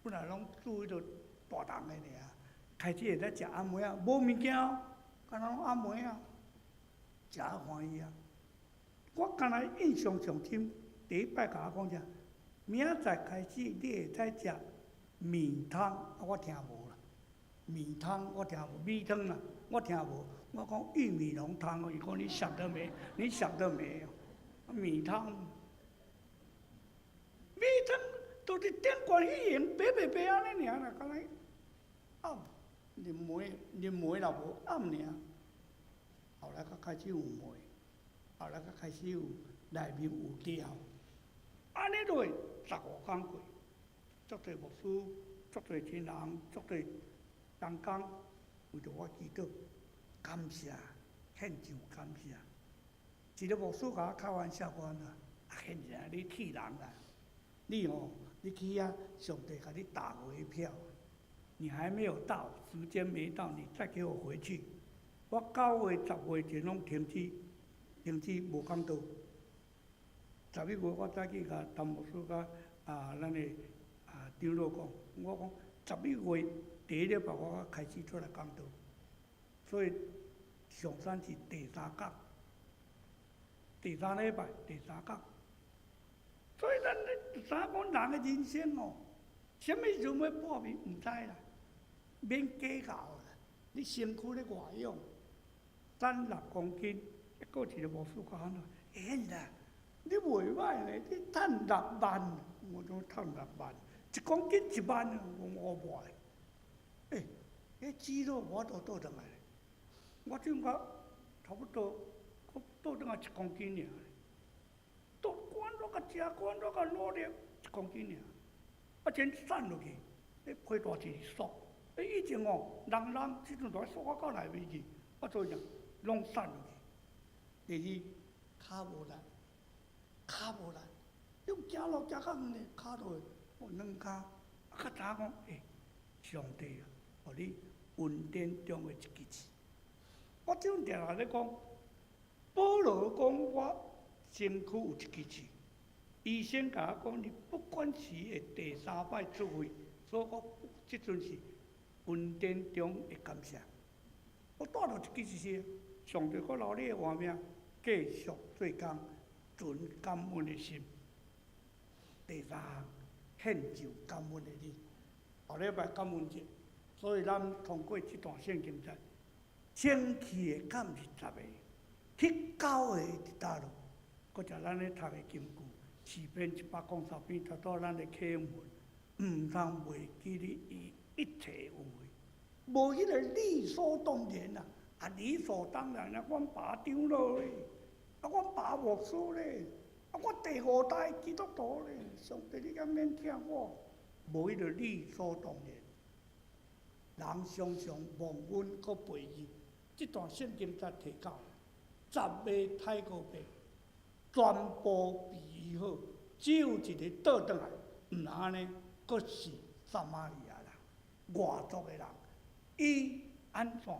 D: 本來攏煮彼落大筒的爾，開始會使食阿梅仔，無物件哦，敢若攏阿梅仔，食啊歡喜啊！我敢若印象上深，第一擺共我講啥？明仔載開始你會使食麵湯，啊，我聽無啦。麵湯我聽無，米湯啦，我聽無。我講玉米濃湯，伊講你想得美，你想得美哦。米湯，米湯都佇頂懸彼用白白白按呢爾啦，敢若暗，啉糜啉糜若無暗爾。後來才開始有糜，後來才開始有內面有料。按呢落15工過，足濟牧師、足濟親人、足濟同工為著我祈禱，感謝，獻上感謝。一個牧師共我開玩笑講啊，現在你鐵人啦，你吼，你去遐，上帝共你打回票，你還沒有到，時間沒到，你再給我回去。我9月、10月前攏停止，停止無講道。11月我早起共陳牧師佮咱的長老講，我講11月第一禮拜我開始出來講道，所以上山是第三工，第三禮拜第三工。所以咱咧知影講人的人生哦，啥物時陣欲破滅毋知啦，免計較啦。你身軀咧外養，瘦6公斤，閣一個牧師講安怎？欸啦，你袂歹呢，你趁6萬，我講趁六萬，1公斤1萬，我5萬。欸，彼肌肉無法度倒轉來，我感覺差不多，閣倒轉來1公斤爾。倒管怎共食，管怎共努力，一公斤爾，啊，先瘦落去，彼皮大一縮。欸，以前哦，人人這陣都縮到內面去，啊，所以攏瘦落去。第二，跤無力，跤無力，用行路行較遠呢，跤落去，哦，兩跤，啊，較早講，欸，上帝啊，予你恩典中的一支刺。我這陣定定咧講，保羅講我身軀有一支刺，醫生共我講，你不管是會第三擺出血，所以我這陣是恩典中的感謝。我帶著一支刺，上帝閣留你的活命，繼續做工，存感恩的心。第三項，獻上感恩的禮。後禮拜感恩節，所以咱通過這段聖經節，先去的敢是十個，去九个佇佗落？閣食咱咧讀的金句，詩篇103篇，拄拄咱的課文，毋通袂記得伊一切有為，無彼個理所當然啊！啊，理所當然啊！阮爸長老咧，啊，阮爸牧師咧，啊，我第五代基督徒咧，上帝你敢免疼我？無彼個理所當然，人常常忘恩閣背義，這段聖經才提到，十个太古伯全部被醫好，只有一个倒轉來，毋若按呢，閣是撒瑪利亞人，外族的人，伊按怎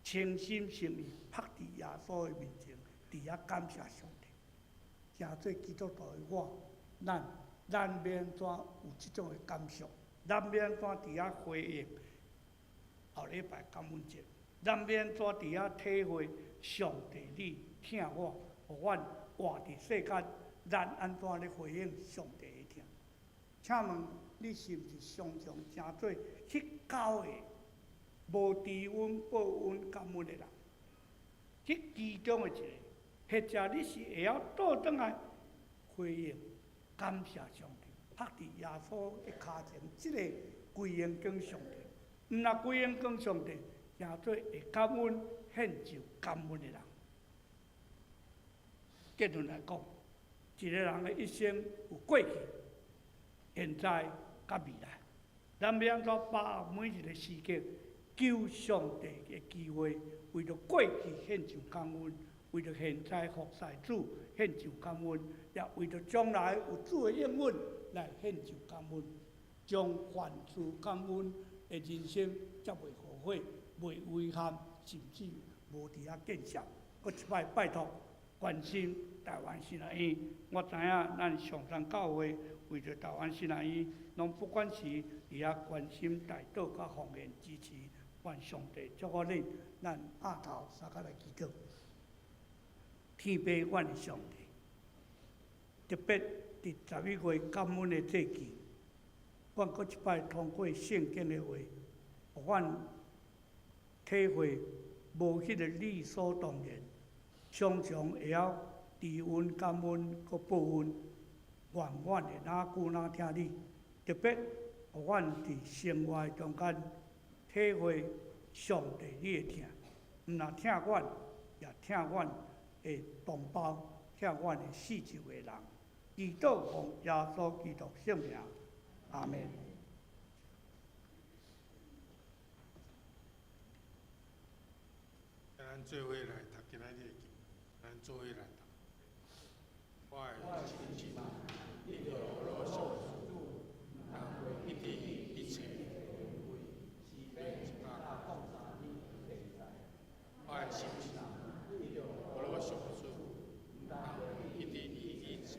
D: 誠心誠意伏佇耶穌的面前，佇遐感謝上帝。成做基督徒的我，咱欲按怎有這種的感受？咱欲按怎佇遐回應後禮拜感恩節？咱欲按怎佇遐體會上帝你疼我，予阮活佇世間？咱按怎咧回應上帝的疼？請問你是毋是常常成做彼九個無知恩報恩感恩的人？彼其中的一個，或者你是會曉倒轉來回應感謝上帝，伏佇耶穌的跤前，這个歸榮給上帝，毋若歸榮給上帝，成做會感恩獻上感恩的人。結論來講，一個人的一生有過去、現在、佮未來。咱欲按怎把握每一個時刻，求上帝的機會，為著過去獻上感恩，為著現在服侍主獻上感恩，也為著將來有主的應允來獻上感恩，將凡事感恩的人生才袂後悔、袂遺憾，甚至無佇遐見笑。閣一擺拜託關心台灣神學院，我知影咱上山教會為著台灣神學院，攏不管是佇遐關心代禱佮奉獻支持，願上帝祝福恁。咱額頭相佮來祈禱，天父阮的上帝，特別佇11月感恩的節期，阮閣一擺通過聖經的話，予阮體會無彼個理所當然，常常會曉知恩、感恩、閣報恩，願阮會哪久哪疼你，特別予阮佇生活中間體會上帝你的疼，毋但疼阮，也疼阮的同胞，疼阮的四周的人。祈禱奉耶穌基督聖名，阿門。
B: 咱做伙來讀今仔日的經，咱做伙來讀。我的親情，得著羅上主，人一直一切我的親情，得著羅上主，人一直一切。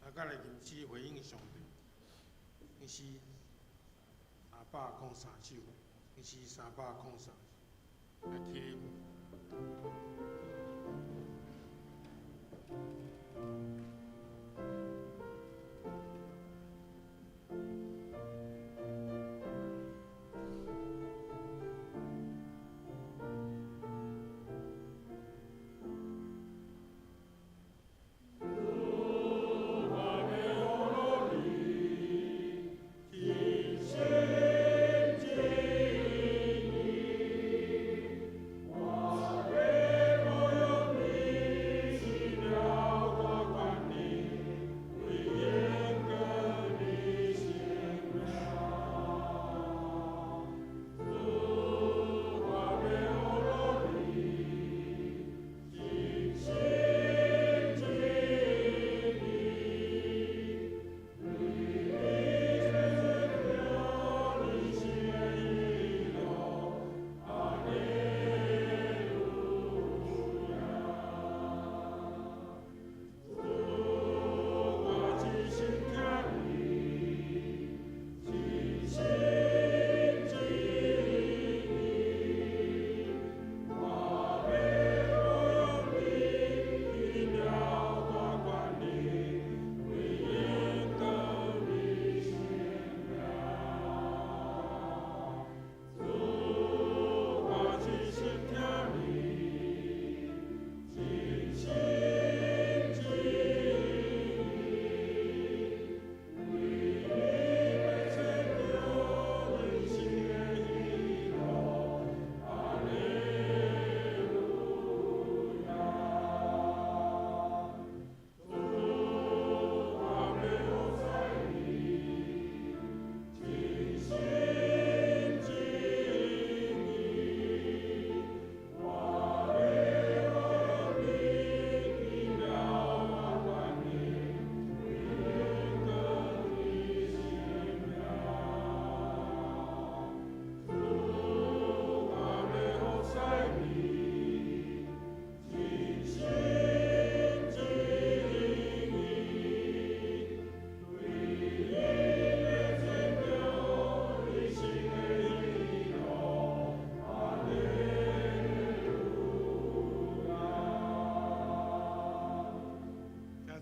B: 大家來吟詩回應上帝，吟詩303首，吟詩303，來聽。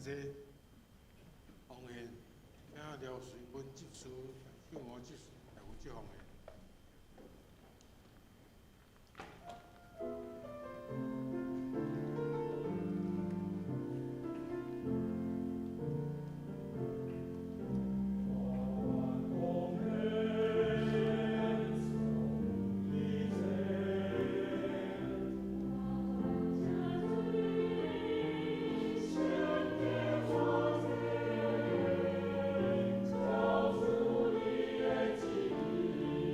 B: 這奉獻，請廖瑞文執事、秀娥執事來負責奉獻。
C: 主。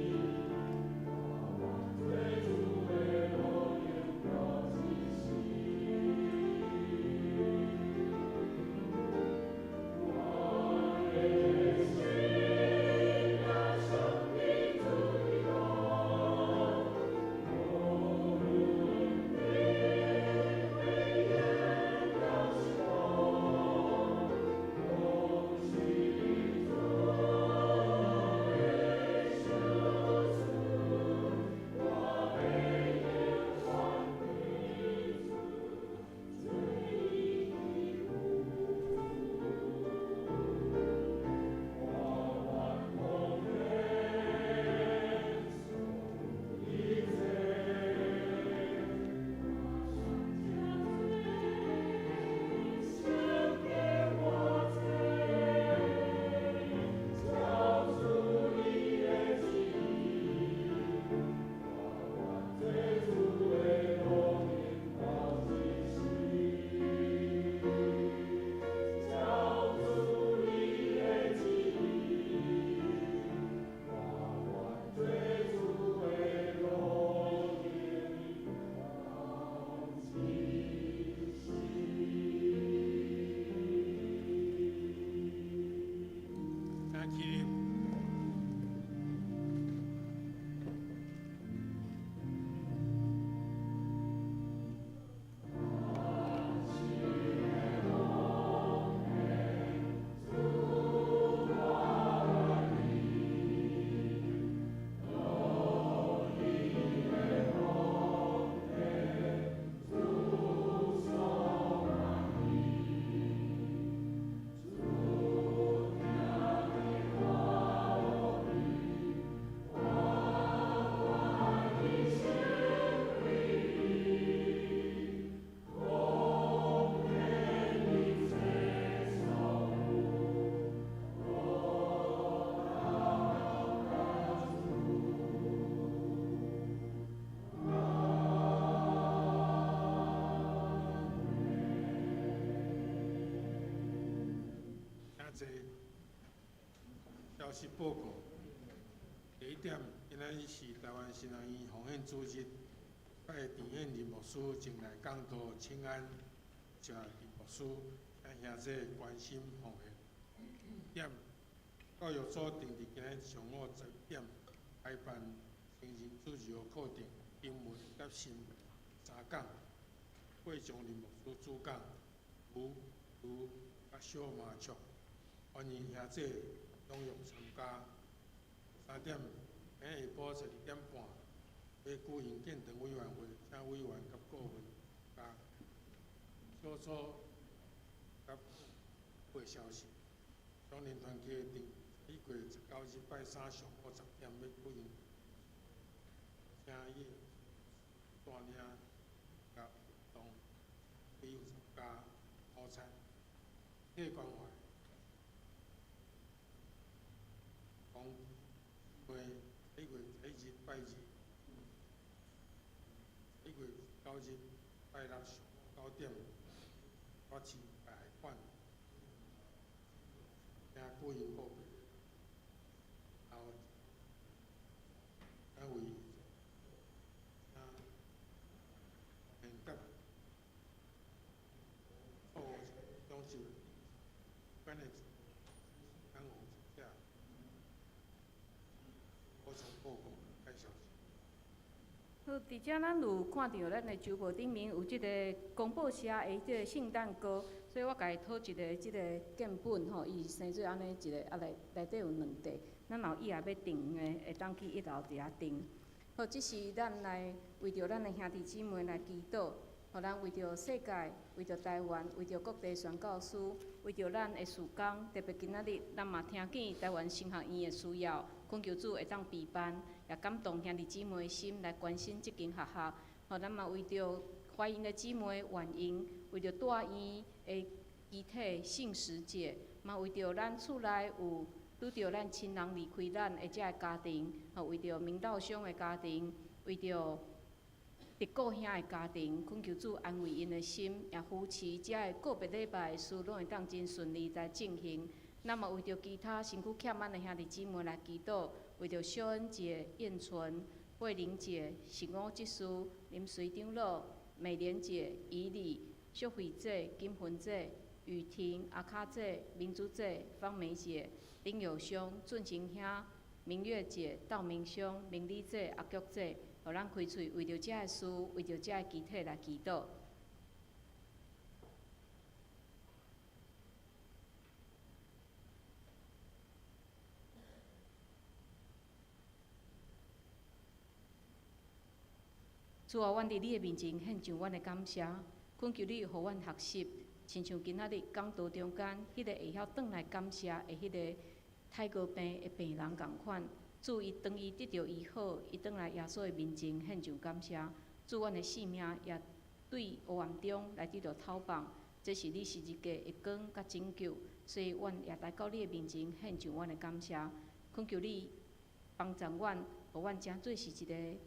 B: 濟。消息報告，第一點，今仔日是臺灣神學院奉獻主日，拜陳彦林牧師前來講道請安，謝林牧師，請兄弟關心奉獻。點，教育組定佇今日上午11點開辦成人主日學課程，英文佮新聞三講，郭長林牧師主講，盧盧佮小麻雀，歡迎兄弟踴躍參加。三點，今日下晡12點半，欲舉行建堂委員會，請委員佮顧問參加。小組佮會消息，少年團契定11月19日拜三上午10點欲舉行，請伊帶領佮活動，有參加午餐，體關懷，講會1月1日拜二，1月9日拜六上午9點，我市大館，請舉行告別，然後單位請連結錯誤兩就管的監護者補充報告，介紹。
E: 好，佇遮咱有看著咱的周報頂面有這个公報寫的這个聖誕歌，所以我共伊討一个這个建本吼，伊是生做按呢一个，啊內內底有兩塊，咱若有意欲欲訂的，會當去一樓佇遐訂。好，這是咱來為著咱的兄弟姊妹來祈禱，予咱為著世界、為著台灣、為著各地宣教師、為著咱的事工，特別今仔日咱嘛聽見臺灣神學院的需要，懇求主會當備辦，也感動兄弟姊妹的心來關心這間學校。予咱嘛為著懷孕的姊妹原因，為著大院的肢體聖使者，嘛為著咱厝內有拄著咱親人離開咱的這个家庭，予為著明道兄的家庭，為著狄顧兄的家庭，懇求主安慰𪜶的心，也扶持這个告別禮拜的事，攏會當真順利來進行。咱嘛為著其他身軀欠安的兄弟姊妹來祈禱，為著小恩姐、燕純、慧玲姐、是五執事、林隨長老、美蓮姐、怡麗、淑慧姐、金芬姐、雨婷、阿卡姐、明珠姐、方梅姐、林友兄、俊晴兄、明月姐、道明兄、明麗姐、阿菊姐，予咱開喙為著這个事，為著這个肢體來祈禱。主啊，阮佇你的面前獻上阮的感謝，懇求你予阮學習，親像今仔日講道中間，彼个會曉轉來感謝的彼个太高病的病人仝款。主伊當伊得著醫好，伊轉來耶穌的面前獻上感謝。主，阮的性命也對黑暗中來得著透放，這是你十字架的光佮拯救，所以阮也來到你的面前獻上阮的感謝，懇求你幫助阮，予阮成做是一个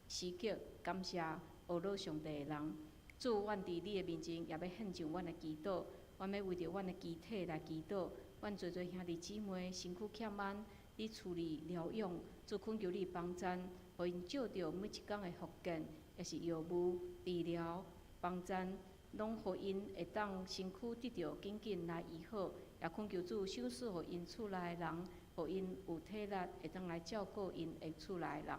E: 時刻感謝呵咾上帝的人。主，阮佇你的面前也欲獻上阮的祈禱，阮欲為著阮的肢體來祈禱。阮濟濟兄弟姊妹身軀欠安，佇厝裡療養，主懇求你幫贊，予𪜶借著每一工的復健，抑是藥物治療幫贊，攏予𪜶會當身軀得著緊緊來醫好。也懇求主賞賜予𪜶厝內的人，予𪜶有體力會當來照顧𪜶的厝內的人。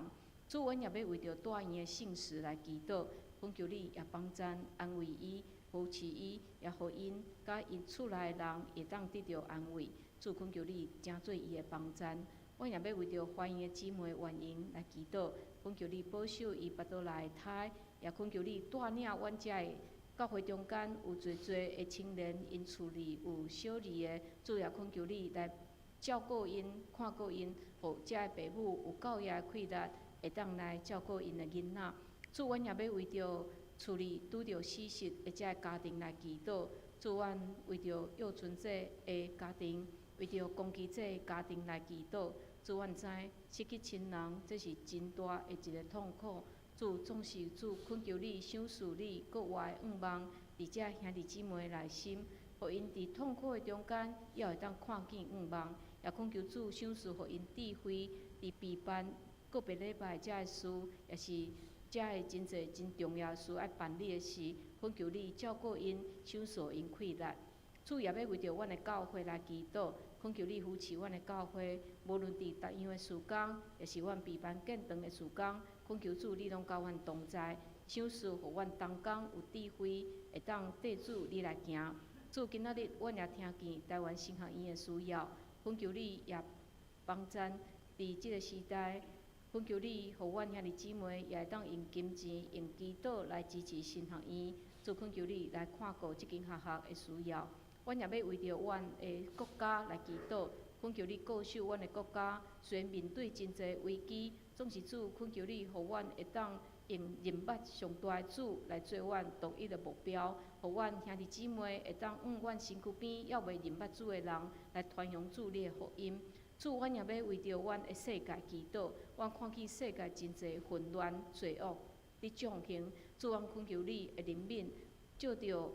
E: 主，阮也欲為著大院的聖事來祈禱，懇求你也幫贊安慰伊、扶持伊，也予𪜶佮𪜶厝內的人會當得著安慰。主，懇求你成做伊的幫贊。阮也欲為著懷孕的姊妹原因來祈禱，懇求你保守伊腹肚內的胎，也懇求你帶領阮遮的教會中間有濟濟的青年，𪜶厝裡有小兒的，主也懇求你來照顧𪜶、看顧𪜶，予遮的爸母有夠額的氣力，會當來照顧𪜶的囡仔。主，阮也欲為著厝裡拄著死訊的遮个家庭來祈禱。主，阮為著幼存姐的家庭，為著公基姐的家庭來祈禱。主，阮知失去親人，這是真大的一个痛苦。主，總是主懇求你賞賜你國外的願望，佇遮兄弟姊妹內心，予𪜶佇痛苦的中間，猶會當看見向望。也懇求主賞賜予𪜶智慧，佇備辦個別禮拜遮的事，也是遮的真濟真重要的事愛辦理的時，懇求你照顧𪜶，賞賜𪜶氣力。主也欲為著阮的教會來祈禱，懇求你扶持阮的教會，無論佇逐樣的事工，抑是阮備辦建堂的事工，懇求主你攏佮阮同在，賞賜予阮同工有智慧，會當綴主你來行。主今仔日，阮也聽見臺灣神學院的需要，懇求你也幫贊佇這个時代，懇求你予阮兄弟姊妹也會當用金錢、用祈禱來支持神學院。主懇求你來看顧這間學校的需要。阮也欲為著阮的國家來祈禱，懇求你保守阮的國家。雖然面對真濟危機，總是主懇求你，予阮會當用認捌上大的主來做阮獨一的目標，予阮兄弟姊妹會當往阮身軀邊猶未認捌主的人來傳揚主你的福音。主，阮也欲為著阮的世界祈禱，阮看見世界真濟混亂、罪惡佇進行。主，阮懇求你的憐憫，照著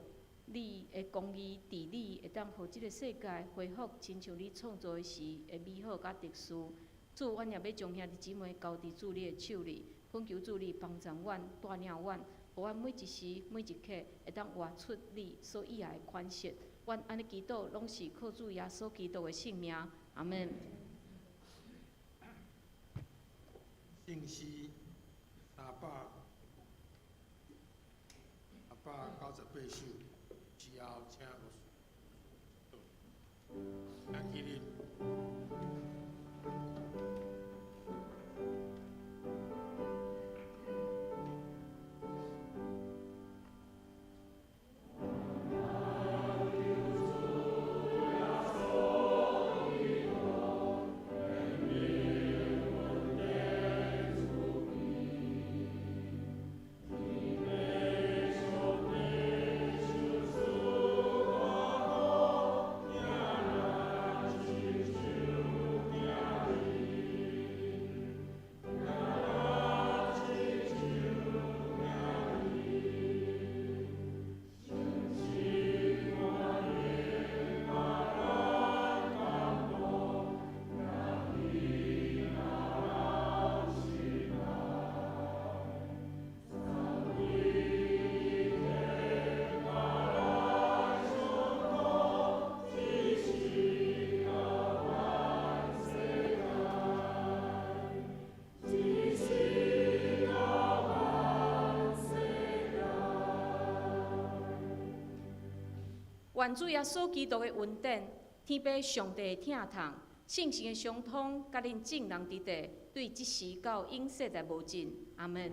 E: 你的公義治理，會當予這个世界恢復親像你創造的時的美好佮秩序。主，阮也欲將兄弟姊妹交佇主你的手裡，懇求主你幫助阮、帶領阮，予阮每一時每一刻會當活出你所喜愛的款式。阮按呢祈禱，攏是靠主耶穌基督的聖名。阿門。
B: 聖詩398首之後，請牧師，請起立。
E: 願主耶穌基督的恩典，天父上帝的疼痛，聖神的相通，佮恁眾人佇地，對這時到永世代無盡。阿門。